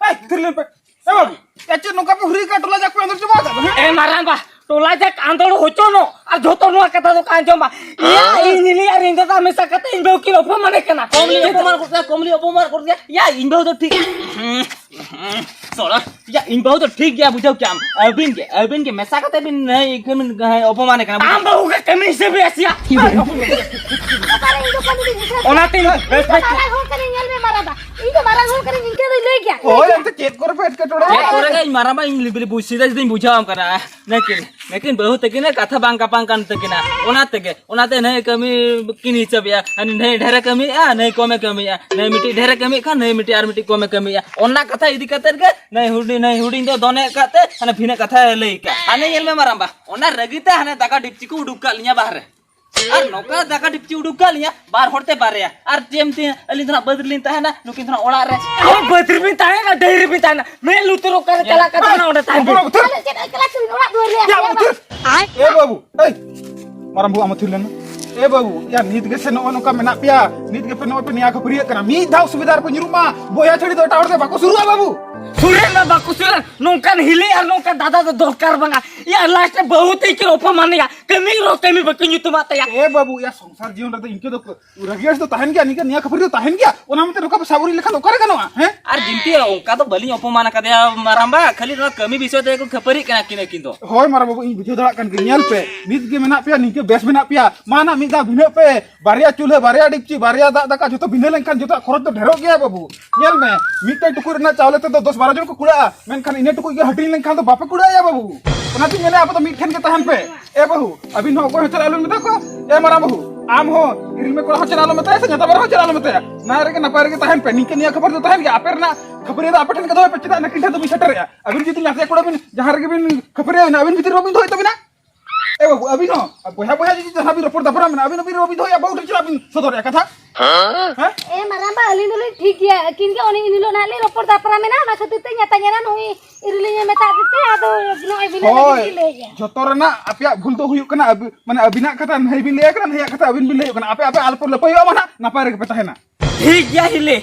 ᱮᱭ, ᱛᱤᱨᱞᱟᱹ ᱯᱮ᱾ ᱮ ᱵᱟᱹᱵᱩ, ᱮ ᱪᱮᱫ ᱱᱚᱝᱠᱟ ᱯᱮ ᱦᱩᱨᱤ ᱠᱟᱜ ᱴᱚᱞᱟ ᱡᱟᱠ ᱯᱮ ᱟᱸᱫᱚᱲ ᱪᱟᱵᱟ ᱟᱠᱟᱫ ᱫᱚ, ᱦᱮᱸ? ᱮ ᱢᱟᱨᱟᱝ ᱵᱟ, ᱴᱚᱞᱟ ᱡᱟᱠ ᱟᱸᱫᱚᱲ ᱦᱚᱪᱚ ᱱᱚ, ᱟᱨ ᱡᱷᱚᱛᱚ ᱱᱚᱣᱟ ᱠᱟᱛᱷᱟ ᱫᱚᱠᱚ ᱟᱸᱡᱚᱢᱟ᱾ ᱤᱭᱟᱹ, ᱤᱧ ᱦᱤᱞᱤ ᱟᱨ ᱤᱧ ᱫᱟᱫᱟ ᱢᱮᱥᱟ ᱠᱟᱛᱮ ᱤᱧ ᱵᱟᱹᱦᱩ ᱠᱤᱱ ᱚᱯᱚᱢᱟᱱᱮ ᱠᱟᱱᱟ᱾ ᱠᱚᱢᱞᱤ ᱚᱯᱚᱢᱟᱱ ᱠᱚᱨ ᱫᱤᱭᱟ, ᱠᱚᱢᱞᱤ ᱚᱯᱚᱢᱟᱱ ᱠᱚᱨ ᱫᱤᱭᱟ᱾ ᱭᱟ, ᱤᱧ ᱵᱟᱹᱦᱩ ᱫᱚ ᱴᱷᱤᱠ᱾ ᱥᱚᱲᱟ᱾ ᱭᱟ, ᱤᱧ ᱵᱟᱹᱦᱩ ᱫᱚ ᱴᱷᱤᱠ ᱜᱮᱭᱟ, ᱵᱩᱡᱷᱟᱹᱣ ᱠᱮᱜ ᱟᱢ᱾ ᱟᱹᱵᱤᱱ ᱜᱮ, ᱟᱹᱵᱤᱱ ᱜᱮ ᱢᱮᱥᱟ ᱠᱟᱛᱮ ᱵᱤᱱ, ᱦᱮᱸ, ᱤᱠᱷᱟᱹᱱ ᱵᱤᱱ, ᱦᱮᱸ, ᱚᱯᱚᱢᱟᱱᱮ ᱠᱟᱱᱟ, ᱵᱩᱡᱷᱟᱹᱣ᱾ ᱟᱢ ᱵᱟᱹᱦᱩ ᱜᱮ ᱠᱟᱹᱢᱤ ᱦᱤᱥᱟᱹᱵ ᱮ ᱟᱥᱤᱭᱟ᱾ ᱚᱠᱟᱨᱮ ᱤᱧ ᱫᱚ ᱠᱟᱹᱢᱤ ᱫᱩᱧ ᱦᱤᱥᱟᱹᱵ? ᱚᱱᱟᱛᱮ ᱤᱧ ᱵᱮᱥ, ᱵᱮᱥ᱾ ᱢᱟᱨᱟᱝ ᱦᱚᱲ ᱠᱟᱹᱱᱟᱹᱧ, ᱧᱮᱞ ᱢᱮ ᱢᱟᱨᱟᱝ ᱵᱟ᱾ ᱤᱧ ᱫᱚ ᱢᱟᱨᱟᱝ ᱦᱚᱲ ᱠᱟᱹᱱᱟᱹᱧ, ᱤᱱᱠᱟᱹ ᱫᱚᱧ ᱞᱟᱹᱭ ᱜᱮᱭᱟ᱾ ᱦᱳᱭ, ᱮᱱᱛᱮ ᱪᱮᱫ ᱠᱚᱨᱮ ᱯᱮ ᱮᱴᱠᱮᱴᱚᱬᱮ? ᱪᱮᱫ ᱠᱚᱨᱮ ᱜᱮ ᱤᱧ ᱢᱟᱨᱟᱝ ᱵᱟ, ᱤᱧ ᱞᱤᱵᱤᱞᱤ ᱵᱩᱡᱽ ᱥᱤᱫᱷᱟᱹ ᱥᱤᱫᱷᱟᱹᱧ ᱵᱩᱡᱷᱟᱹᱣᱟᱢ ᱠᱟᱱᱟ᱾ ᱞᱮᱠᱤᱱ, ᱞᱮᱠᱤᱱ ᱵᱟᱹᱦᱩ ᱛᱟᱹᱠᱤᱱᱟᱜ ᱠᱟᱛᱷᱟ ᱵᱟᱝ ᱜᱟᱯᱟᱱ ᱠᱟᱱ ᱛᱟᱹᱠᱤᱱᱟ᱾ ᱚᱱᱟ ᱛᱮᱜᱮ, ᱚᱱᱟᱛᱮ ᱱᱟᱹᱭ ᱠᱟᱹᱢᱤ ᱠᱤᱱ ᱦᱤᱥᱟᱹᱵᱮᱜᱼᱟ᱾ ᱦᱟᱹᱱᱤ ᱱᱟᱹᱭ ᱰᱷᱮᱨᱮ ᱠᱟᱹᱢᱤᱭᱮᱜᱼᱟ, ᱱᱟᱹᱭ ᱠᱚᱢᱮ ᱠᱟᱹᱢᱤᱭᱮᱜᱼᱟ᱾ ᱱᱟᱹᱭ ᱢᱤᱫᱴᱤᱡ ᱰᱷᱮᱨᱮ ᱠᱟᱹᱢᱤᱭᱮᱫ ᱠᱷᱟᱱ, ᱱᱟᱹᱭ ᱢᱤᱫᱴᱤᱡ ᱟᱨ ᱢᱤᱫᱴᱤᱡ ᱠᱚᱢᱮ ᱠᱟᱹᱢᱤᱭᱮᱜᱼᱟ᱾ ᱚᱱᱟ ᱠᱟᱛᱷᱟ ᱤᱫᱤ ᱠᱟᱛᱮᱫ ᱜᱮ ᱱᱟᱹᱭ ᱦᱩᱰᱤᱧ, ᱱᱟᱹᱭ ᱦᱩᱰᱤᱧ ᱫᱚ ᱫᱚᱱᱮ ᱟᱠᱟᱫ ᱛᱮ, ᱦᱟᱱᱮ ᱵᱷᱤᱱᱟᱹ ᱠᱟᱛᱷᱟᱭ ᱞᱟᱹᱭ ᱠᱟᱜ᱾ ᱦᱟᱱᱮ ᱧᱮᱞ ᱢᱮ ᱢᱟᱨᱟᱝ ᱵᱟ, ᱚᱱᱟ ᱨᱟᱹᱜᱤ ᱛᱮ ᱦᱟᱱᱮ ᱫᱟᱠᱟ ᱰᱤᱯᱪᱤ ᱠᱚ ᱩᱰᱩᱠ ᱠᱟᱜ ᱞᱤᱧᱟ ᱵᱟᱦᱨᱮ᱾ ᱟᱨ ᱱᱚᱝᱠᱟ ᱫᱟᱠᱟ ᱰᱤᱯᱪᱤ ᱩᱰᱩᱠ ᱠᱟᱜ ᱞᱤᱧᱟ, ᱵᱟᱨ ᱦᱚᱲ ᱛᱮ ᱵᱟᱨᱭᱟ᱾ ᱟᱨ ᱪᱮᱫ ᱮᱢ ᱛᱤᱧᱟ, ᱟᱹᱞᱤᱧ ᱫᱚ ᱱᱟᱜ ᱵᱟᱹᱫᱽ ᱨᱮᱞᱤᱧ ᱛᱟᱦᱮᱱᱟ, ᱱᱩᱠᱤᱱ ᱫᱚ ᱱᱟᱜ ᱚᱲᱟᱜ ᱨᱮ᱾ ᱟᱢ ᱵᱟᱹᱫᱽ ᱨᱮᱵᱤᱱ ᱛᱟᱦᱮᱱᱟ, ᱰᱟᱹᱦᱤ ᱨᱮᱵᱤᱱ ᱛᱟᱦᱮᱱᱟ, ᱢᱮᱫ ᱞᱩᱛᱩᱨ ᱚᱠᱟᱨᱮ ᱪᱟᱞᱟᱜ ᱠᱟᱱ ᱛᱟᱦᱮᱱᱟ, ᱚᱸᱰᱮ ᱛᱟᱦᱮᱱ ᱵᱤᱱ᱾ ᱟᱵᱚ ᱵᱚᱛᱚᱨ᱾ ᱛᱟᱦᱞᱮ ᱪᱮᱫ ᱮᱠᱞᱟ ᱠᱤᱱ ᱚᱲᱟᱜ ᱫᱩᱣᱟᱹᱨ ᱨᱮᱭᱟᱜ ᱭᱟ, ᱧᱮᱞ ᱵᱚᱛᱚᱨ᱾ ᱮ ᱵᱟᱹᱵᱩ, ᱮᱭ, ᱢᱟᱨᱟᱝ ᱵᱟᱹᱵᱩ, ᱟᱢ ᱦᱚᱸ ᱛᱷᱤᱨ ᱞᱮᱱ ᱢᱮ᱾ ᱮ ᱵᱟᱹᱵᱩ, ᱭᱟ, ᱱᱤᱛ ᱜᱮ ᱥᱮ ᱱᱚᱜᱼᱚᱭ ᱱᱚᱝᱠᱟ ᱢᱮᱱᱟᱜ ᱯᱮᱭᱟ, ᱱᱤᱛ ᱜᱮ ᱯᱮ ᱱᱚᱜᱼᱚᱭ ᱯᱮ ᱱᱮᱭᱟ ᱠᱷᱟᱹᱯᱟᱹᱨᱤᱭᱟᱹᱜ ᱠᱟᱱᱟ᱾ ᱢᱤᱫ ᱫᱷᱟᱣ ᱥᱩᱵᱤᱫᱷᱟ ᱨᱮᱯᱮ ᱧᱩᱨᱩᱜ ᱢᱟ, ᱵᱚᱭᱦᱟ ᱪᱷᱟᱹᱲᱤ ᱫᱚ ᱮᱴᱟᱜ ᱦᱚᱲ ᱫᱚ ᱵᱟᱠᱚ ᱥᱩᱨᱩᱜᱼᱟ ᱵᱟᱹᱵᱩ᱾ ᱥᱩᱨᱮᱱ ᱫᱚ ᱵᱟᱠᱚ ᱥᱩᱨᱮᱱ, ᱱᱚᱝᱠᱟᱱ ᱦᱤᱞᱤ ᱟᱨ ᱱᱚᱝᱠᱟᱱ ᱫᱟᱫᱟ ᱫᱚ ᱫᱚᱨᱠᱟᱨ ᱵᱟᱝᱟ᱾ ᱭᱟ, ᱞᱟᱥᱴ ᱨᱮ ᱵᱟᱹᱦᱩ ᱛᱮ ᱠᱤᱱ ᱚᱯᱚᱢᱟᱱᱮᱭᱟ, ᱠᱟᱹᱢᱤ ᱨᱮᱦᱚᱸ ᱠᱟᱹᱢᱤ ᱵᱟᱠᱚ ᱧᱩᱛᱩᱢᱟᱜ ᱛᱟᱭᱟ᱾ ᱮ ᱵᱟᱹᱵᱩ, ᱭᱟ, ᱥᱚᱝᱥᱟᱨ ᱡᱤᱭᱚᱱ ᱨᱮᱫᱚ ᱤᱱᱠᱟᱹ ᱫᱚ ᱨᱟᱹᱜᱤ ᱟᱹᱲᱤᱥ ᱫᱚ ᱛᱟᱦᱮᱱ ᱜᱮᱭᱟ, ᱱᱤᱝᱠᱟᱹ ᱱᱤᱭᱟᱹ ᱠᱷᱟᱹᱯᱟᱹᱨᱤ ᱫᱚ ᱛᱟᱦᱮᱱ ᱜᱮᱭᱟ᱾ ᱚᱱᱟ ᱢᱮᱱᱛᱮ ᱱᱚᱝᱠᱟ ᱯᱮ ᱥᱟᱵ ᱩᱨᱤᱡ ᱞᱮᱠᱷᱟᱱ ᱫᱚ ᱚᱠᱟᱨᱮ ᱜᱟᱱᱚᱜᱼᱟ, ᱦᱮᱸ? ᱟᱨ ᱡᱤᱱᱛᱤ, ᱚᱱᱠᱟ ᱫᱚ ᱵᱟᱹᱞᱤᱧ ᱚᱯᱚᱢᱟᱱ ᱟᱠᱟᱫᱮᱭᱟ ᱢᱟᱨᱟᱝᱵᱟ, ᱠᱷᱟᱹᱞᱤ ᱱᱚᱣᱟ ᱠᱟᱹᱢᱤ ᱵᱤᱥᱚᱭ ᱛᱮ ᱠᱚ ᱠᱷᱟᱹᱯᱟᱹᱨᱤᱜ ᱠᱟᱱᱟ ᱠᱤᱱ ᱟᱹᱠᱤᱱ ᱫᱚ᱾ ᱦᱳᱭ ᱢᱟᱨᱟᱝ ᱵᱟᱹᱵᱩ, ᱤᱧ ᱵᱩᱡᱷᱟᱹᱣ ᱫᱟᱲᱮᱭᱟᱜ ᱠᱟᱱ ᱜᱤᱭᱟᱹᱧ᱾ ᱧᱮᱞ ᱯᱮ, ᱱᱤᱛ ᱜᱮ ᱢᱮᱱᱟᱜ ᱯᱮᱭᱟ, ᱱᱤᱝᱠᱟᱹ ᱵᱮᱥ ᱢᱮᱱᱟᱜ ᱯᱮᱭᱟ, ᱢᱟ ᱱᱟ ᱢᱤᱫ ᱫᱷᱟᱣ ᱵᱷᱤᱱᱟᱹᱜ ᱯᱮ᱾ ᱵᱟᱨᱭᱟ ᱪᱩᱞᱦᱟᱹ, ᱵᱟᱨᱭᱟ ᱰᱮᱠᱪᱤ, ᱵᱟᱨᱭᱟ ᱫᱟᱜ ᱫᱟᱠᱟ ᱡᱚᱛᱚ ᱵᱷᱤᱱᱟᱹ ᱞᱮᱱᱠᱷᱟᱱ ᱡᱚᱛᱚᱣᱟᱜ ᱠᱷᱚᱨᱚᱪ ᱫᱚ ᱰᱷᱮᱨᱚᱜ ᱜᱮᱭᱟ ᱵᱟᱹᱵᱩ᱾ ᱧᱮᱞ ᱢᱮ, ᱢᱤᱫᱴᱮᱱ ᱴᱩᱠᱩᱡ ᱨᱮᱱᱟᱜ ᱪᱟᱣᱞᱮ ᱛᱮᱫᱚ ᱫᱚᱥ ᱵᱟᱨᱚ ᱡᱚᱱ ᱠᱚ ᱠᱩᱲᱟᱹᱜᱼᱟ, ᱢᱮᱱᱠᱷᱟᱱ ᱤᱱᱟᱹ ᱴᱩᱠᱩᱡ ᱜᱮ ᱦᱟᱹᱴᱤᱧ ᱞᱮᱱᱠᱷᱟᱱ ᱫᱚ ᱵᱟᱯᱮ ᱠᱩᱲᱟᱹᱜᱼᱟ ᱭᱟ ᱵᱟᱹᱵᱩ᱾ ᱚᱱᱟᱛᱤᱧ ᱢᱮᱱᱟ, ᱟᱯᱮ ᱫᱚ ᱢᱤᱫ ᱴᱷᱮᱱ ᱜᱮ ᱛᱟᱦᱮᱱ ᱯᱮ᱾ ᱮ ᱵᱟᱹᱦᱩ, ᱟᱹᱵᱤᱱ ᱦᱚᱸ ᱚᱠᱚᱭ ᱦᱚᱸ ᱪᱟᱞᱟᱜ ᱟᱞᱚᱵᱤᱱ ᱢᱮᱛᱟ ᱠᱚᱣᱟ᱾ ᱮ ᱢᱟᱨᱟᱝ ᱵᱟᱹᱦᱩ, ᱟᱢ ᱦᱚᱸ ᱤᱨᱤᱞ ᱢᱮ ᱠᱚᱲᱟ ᱦᱚᱸ ᱪᱟᱞᱟᱜ ᱟᱞᱚᱢ ᱢᱮᱛᱟᱭᱟ, ᱱᱟᱯᱟᱭ ᱨᱮᱜᱮ, ᱱᱟᱯᱟᱭ ᱨᱮᱜᱮ ᱛᱟᱦᱮᱱ ᱯᱮ᱾ ᱱᱤᱝᱠᱟᱹ ᱱᱤᱭᱟᱹ ᱠᱷᱟᱹᱯᱟᱹᱨᱤ ᱫᱚ ᱛᱟᱦᱮᱱ ᱜᱮᱭᱟ, ᱟᱯᱮ ᱨᱮᱱᱟᱜ ᱠᱷᱟᱹᱯᱟᱹᱨᱤ ᱫᱚ ᱟᱯᱮ ᱴᱷᱮᱱ ᱜᱮ ᱫᱚᱦᱚᱭ ᱯᱮ, ᱪᱮᱫᱟᱜ ᱱᱟᱹᱠᱤᱱ ᱴᱷᱮᱱ ᱫᱚ ᱵᱤᱱ ᱥᱮᱴᱮᱨᱮᱜᱼᱟ? ᱟᱹᱵᱤᱱ ᱡᱩᱫᱤ ᱱᱟᱥᱮ ᱠᱚᱲᱟ ᱵᱤᱱ ᱡᱟᱦᱟᱸ ᱨᱮᱜᱮ ᱵᱤᱱ ᱠᱷᱟᱹᱯᱟᱹᱨᱤᱭᱟ, ᱟᱹᱵᱤᱱ ᱵᱷᱤᱛᱤᱨ ᱨᱮ ᱵᱟᱹᱵᱤᱱ ᱫᱚᱦᱚᱭ ᱛᱟᱹᱵᱤᱱᱟ᱾ ᱮ ᱵᱟᱹᱵᱩ, ᱟᱹᱵᱤᱱ ᱦᱚᱸ ᱵᱚᱭᱦᱟ ᱵᱚᱭᱦᱟ ᱡᱩᱫᱤ ᱡᱟᱦᱟᱸ ᱵᱤᱱ ᱨᱚᱯᱚᱲ ᱫᱟᱯᱨᱟᱢ ᱮᱱᱟ, ᱟᱹᱵᱤᱱ ᱟᱹᱵᱤᱱ ᱨᱮ ᱵᱟᱹᱵᱤᱱ ᱫᱚᱦᱚᱭᱟ, ᱵᱟᱹᱦᱩ ᱴᱷᱮᱱ ᱪᱮᱫᱟᱜ ᱵᱤᱱ ᱥᱚᱫᱚᱨᱮᱜᱼᱟ ᱠᱟᱛᱷᱟ? ᱦᱮᱸ? ᱮ ᱢᱟᱨᱟᱝᱵᱟ, ᱟᱹᱞᱤᱧ ᱫᱚᱞᱤᱧ ᱴᱷᱤᱠ ᱜᱮᱭᱟ, ᱟᱹᱠᱤᱱ ᱜᱮ ᱩᱱᱤ ᱮᱱ ᱦᱤᱞᱳᱜ ᱱᱟᱦᱟᱜ ᱞᱤᱧ ᱨᱚᱯᱚᱲ ᱫᱟᱯᱨᱟᱢ ᱮᱱᱟ, ᱚᱱᱟ ᱠᱷᱟᱹᱛᱤᱨ ᱛᱮ ᱧᱟᱛᱟ ᱧᱮᱞᱟ ᱱᱩᱭ ᱤᱨᱤᱞᱤᱧ ᱢᱮᱛᱟ ᱫᱮ ᱛᱮ, ᱟᱫᱚ ᱱᱚᱜᱼᱚᱭ ᱵᱤᱱᱟᱹ ᱦᱳᱭ, ᱞᱟᱹᱜᱤᱫ ᱞᱤᱧ ᱞᱟᱹᱭ ᱜᱮᱭᱟ᱾ ᱡᱚᱛᱚ ᱨᱮᱱᱟᱜ ᱟᱯᱮᱭᱟᱜ ᱵᱷᱩᱞ ᱫᱚ ᱦᱩᱭᱩᱜ ᱠᱟᱱᱟ, ᱟᱵᱤ-, ᱢᱟᱱᱮ ᱟᱹᱵᱤᱱᱟᱜ ᱠᱟᱛᱷᱟ ᱱᱟᱹᱭ ᱵᱤᱱ ᱞᱟᱹᱭ ᱠᱟᱱᱟ, ᱱᱟᱹᱭᱟᱜ ᱠᱟᱛᱷᱟ ᱟᱹᱵᱤᱱ ᱵᱤᱱ ᱞᱟᱹᱭ ᱠᱟᱱᱟ᱾ ᱟᱯᱮ, ᱟᱯᱮ ᱟᱞᱚᱯᱮ ᱞᱟᱹᱯᱟᱹᱭᱚᱜᱼᱟ, ᱢᱟ ᱱᱟᱦᱟᱜ ᱱᱟᱯᱟᱭ ᱨᱮᱜᱮ ᱯᱮ ᱛᱟᱦᱮᱱᱟ᱾ ᱴᱷᱤᱠ ᱜᱮᱭᱟ ᱦᱤᱞᱤ,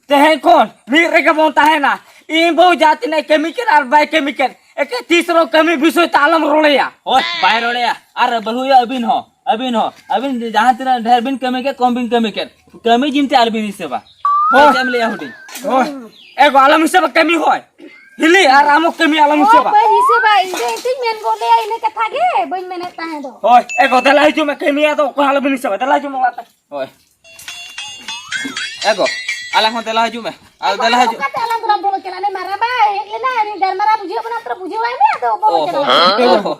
ᱛᱮᱦᱮᱧ ᱠᱷᱚᱱ ᱢᱤᱫ ᱨᱮᱜᱮ ᱵᱚᱱ ᱛᱟᱦᱮᱱᱟ᱾ ᱤᱧ ᱵᱟᱹᱦᱩ ᱡᱟᱦᱟᱸ ᱛᱤᱱᱟᱹᱜ ᱠᱟᱹᱢᱤ ᱠᱮᱫ ᱟᱨ ᱵᱟᱭ ᱠᱟᱹᱢᱤ ᱠᱮᱫ, ᱮᱠᱮ ᱛᱤᱥ ᱨᱮᱦᱚᱸ ᱠᱟᱹᱢᱤ ᱵᱤᱥᱚᱭ ᱛᱮ ᱟᱞᱚᱢ ᱨᱚᱲᱮᱭᱟ᱾ ᱦᱳᱭ, ᱵᱟᱭ ᱨᱚᱲᱮᱭᱟ᱾ ᱟᱨ ᱵᱟᱹᱦᱩᱭᱟ ᱟᱹᱵᱤᱱ ᱦᱚᱸ, ᱟᱹᱵᱤᱱ ᱦᱚᱸ, ᱟᱹᱵᱤᱱ ᱡᱟᱦᱟᱸ ᱛᱤᱱᱟᱹᱜ ᱰᱷᱮᱨ ᱵᱤᱱ ᱠᱟᱹᱢᱤ ᱠᱮᱫ, ᱠᱚᱢ ᱵᱤᱱ ᱠᱟᱹᱢᱤ ᱠᱮᱫ, ᱠᱟᱹᱢᱤ ᱡᱤᱱᱛᱤ ᱟᱞᱚᱵᱤᱱ ᱦᱤᱥᱟᱹᱵᱟ᱾ ᱦᱳᱭ᱾ ᱪᱮᱫ ᱮᱢ ᱞᱟᱹᱭᱟ ᱦᱩᱰᱤᱧ? ᱦᱳᱭ᱾ ᱮ ᱜᱚ, ᱟᱞᱚᱢ ᱦᱤᱥᱟᱹᱵᱟ ᱠᱟᱹᱢᱤ ᱦᱳᱭ᱾ ᱦᱤᱞᱤ, ᱟᱨ ᱟᱢ ᱦᱚᱸ ᱠᱟᱹᱢᱤ ᱟᱞᱚᱢ ᱦᱤᱥᱟᱹᱵᱟ᱾ ᱵᱟᱹᱧ ᱦᱤᱥᱟᱹᱵᱟ, ᱤᱧ ᱫᱚ ᱤᱧ ᱫᱚᱧ ᱢᱮᱱ ᱜᱚᱫ ᱞᱮᱭᱟ, ᱤᱱᱟᱹ ᱠᱟᱛᱷᱟ ᱜᱮ ᱵᱟᱹᱧ ᱢᱮᱱᱮᱫ ᱛᱟᱦᱮᱸ ᱫᱚ᱾ ᱦᱳᱭ, ᱮ ᱜᱚ, ᱫᱮᱞᱟ ᱦᱤᱡᱩᱜ ᱢᱮ, ᱠᱟᱹᱢᱤᱭᱟ ᱫᱚ ᱚᱠᱚᱭ ᱦᱚᱸ ᱟᱞᱚᱵᱤᱱ ᱦᱤᱥᱟᱹᱵᱟ, ᱫᱮᱞᱟ ᱦᱤᱡᱩᱜ ᱢᱮ ᱚᱲᱟᱜ ᱛᱮ᱾ ᱦᱳᱭ᱾ ᱮ ᱜᱚ, ᱟᱞᱟᱝ ᱦᱚᱸ ᱫᱮᱞᱟ ᱦᱤᱡᱩᱜ ᱢᱮ᱾ ᱟᱨ ᱫᱮᱞᱟ ᱦᱤᱡᱩᱜ᱾ ᱚᱠᱟᱛᱮ ᱟᱞᱟᱝ ᱫᱚᱞᱟᱝ ᱵᱚᱞᱚ ᱪᱟᱞᱟᱜᱼᱟ? ᱚᱱᱮ ᱢᱟᱨᱟᱝᱵᱟ ᱦᱮᱡ ᱞᱮᱱᱟ, ᱩᱱᱤ ᱜᱟᱞᱢᱟᱨᱟᱣ ᱵᱩᱡᱷᱟᱹᱣ ᱵᱚᱱᱟ, ᱛᱚ ᱵᱩᱡᱷᱟᱹᱣᱟᱭ ᱢᱮ, ᱟᱫᱚ ᱵᱚᱞᱚ ᱚ, ᱪᱟᱞᱟᱜᱼᱟ᱾ ᱚ,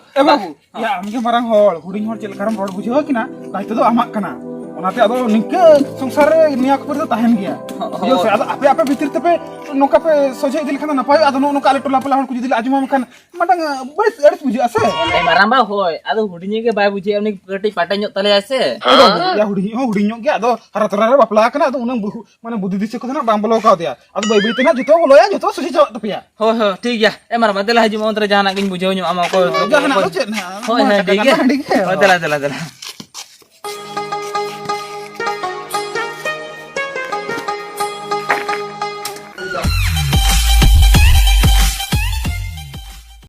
ᱚ᱾ ᱭᱟ, ᱟᱢᱜᱮ ᱢᱟᱨᱟᱝ ᱦᱚᱲ, ᱦᱩᱰᱤᱧ ᱦᱚᱲ ᱪᱮᱫ ᱞᱮᱠᱟᱨᱮᱢ ᱨᱚᱲ ᱵᱩᱡᱷᱟᱹᱣ ᱟᱹᱠᱤᱱᱟ, ᱫᱟᱭᱤᱛᱛᱚ ᱫᱚ ᱟᱢᱟᱜ ᱠᱟᱱᱟ᱾ ᱚᱱᱟᱛᱮ ᱟᱫᱚ ᱱᱤᱝᱠᱟᱹ ᱥᱚᱝᱥᱟᱨ ᱨᱮ ᱱᱤᱭᱟᱹ ᱠᱚ ᱫᱚ ᱛᱟᱦᱮᱱ ᱜᱮᱭᱟ᱾ ᱦᱚᱸ, ᱵᱩᱡᱷᱟᱹᱣ ᱥᱮ? ᱦᱚᱸ᱾ ᱟᱫᱚ ᱟᱯᱮ, ᱟᱯᱮ ᱵᱷᱤᱛᱤᱨ ᱛᱮᱯᱮ ᱱᱚᱝᱠᱟ ᱯᱮ ᱥᱚᱡᱷᱮ ᱤᱫᱤ ᱞᱮᱠᱷᱟᱱ ᱫᱚ ᱱᱟᱯᱟᱭᱚᱜᱼᱟ᱾ ᱟᱫᱚ ᱱᱚᱜᱼᱚ ᱱᱚᱝᱠᱟ ᱟᱞᱮ ᱴᱚᱞᱟ ᱯᱟᱲᱟ ᱦᱚᱲ ᱠᱚ ᱡᱩᱫᱤ ᱞᱮ ᱟᱸᱡᱚᱢᱟᱢ ᱠᱷᱟᱱ, ᱢᱤᱫᱴᱟᱝ, ᱟᱹᱲᱤᱥ, ᱟᱹᱲᱤᱥ ᱵᱩᱡᱷᱟᱹᱜᱼᱟ ᱥᱮ? ᱮ ᱢᱟᱨᱟᱝᱵᱟ, ᱦᱳᱭ, ᱟᱫᱚ ᱦᱩᱰᱤᱧ ᱜᱮ ᱵᱟᱭ ᱵᱩᱡᱷᱟᱹᱣᱟ, ᱩᱱᱤ ᱠᱟᱹᱴᱤᱡ ᱯᱟᱴᱮ ᱧᱚᱜ ᱛᱟᱞᱮᱭᱟᱭ ᱥᱮ᱾ ᱮ ᱵᱟᱹᱵᱩ, ᱭᱟ, ᱦᱩᱰᱤᱧ ᱦᱚᱸ ᱦᱩᱰᱤᱧ ᱧᱚᱜ ᱜᱮᱭᱟ, ᱟᱫᱚ ᱦᱟᱨᱟ ᱛᱚᱨᱟ ᱨᱮ ᱵᱟᱯᱞᱟ ᱟᱠᱟᱱᱟ, ᱟᱫᱚ ᱩᱱᱟᱹᱝ ᱵᱩᱦᱩ-, ᱢᱟᱱᱮ ᱵᱩᱫᱷᱤ ᱫᱤᱥᱟᱹ ᱠᱚᱫᱚ ᱱᱟᱜ ᱵᱟᱝ ᱵᱚᱞᱚ ᱠᱟᱣᱫᱮᱭᱟ᱾ ᱟᱫᱚ ᱵᱟᱹᱭ ᱵᱟᱹᱭ ᱛᱮ ᱱᱟᱜ ᱡᱚᱛᱚ ᱵᱚᱞᱚᱭᱟ, ᱡᱚᱛᱚ ᱥᱚᱡᱷᱮ ᱪᱟᱵᱟᱜ ᱛᱟᱯᱮᱭᱟ᱾ ᱦᱳᱭ, ᱦᱳᱭ, ᱴᱷᱤᱠ ᱜᱮᱭᱟ᱾ ᱮ ᱢᱟᱨᱟᱝᱵᱟ, ᱫᱮᱞᱟ ᱦᱤᱡᱩᱜ ᱢᱮ, ᱚᱱᱛᱮ ᱨᱮ ᱡᱟᱦᱟᱱᱟᱜ ᱜᱤᱧ ᱵᱩᱡᱷᱟᱹᱣ ᱧᱚᱜ ᱟᱢᱟ, ᱚᱠᱚᱭ ᱡᱟᱦᱟᱱᱟᱜ ᱫᱚ ᱪᱮᱫ ᱱᱟᱜ? ᱦᱳᱭ, ᱦᱳᱭ, ᱴᱟᱠᱟ ᱴᱷᱤᱠ ᱠᱟᱱ ᱜᱮᱭᱟ᱾ ᱦᱟᱺᱰᱤ ᱜᱮ᱾ ᱦᱳᱭ, ᱫᱮᱞᱟ, ᱫᱮᱞᱟ, ᱫᱮᱞᱟ᱾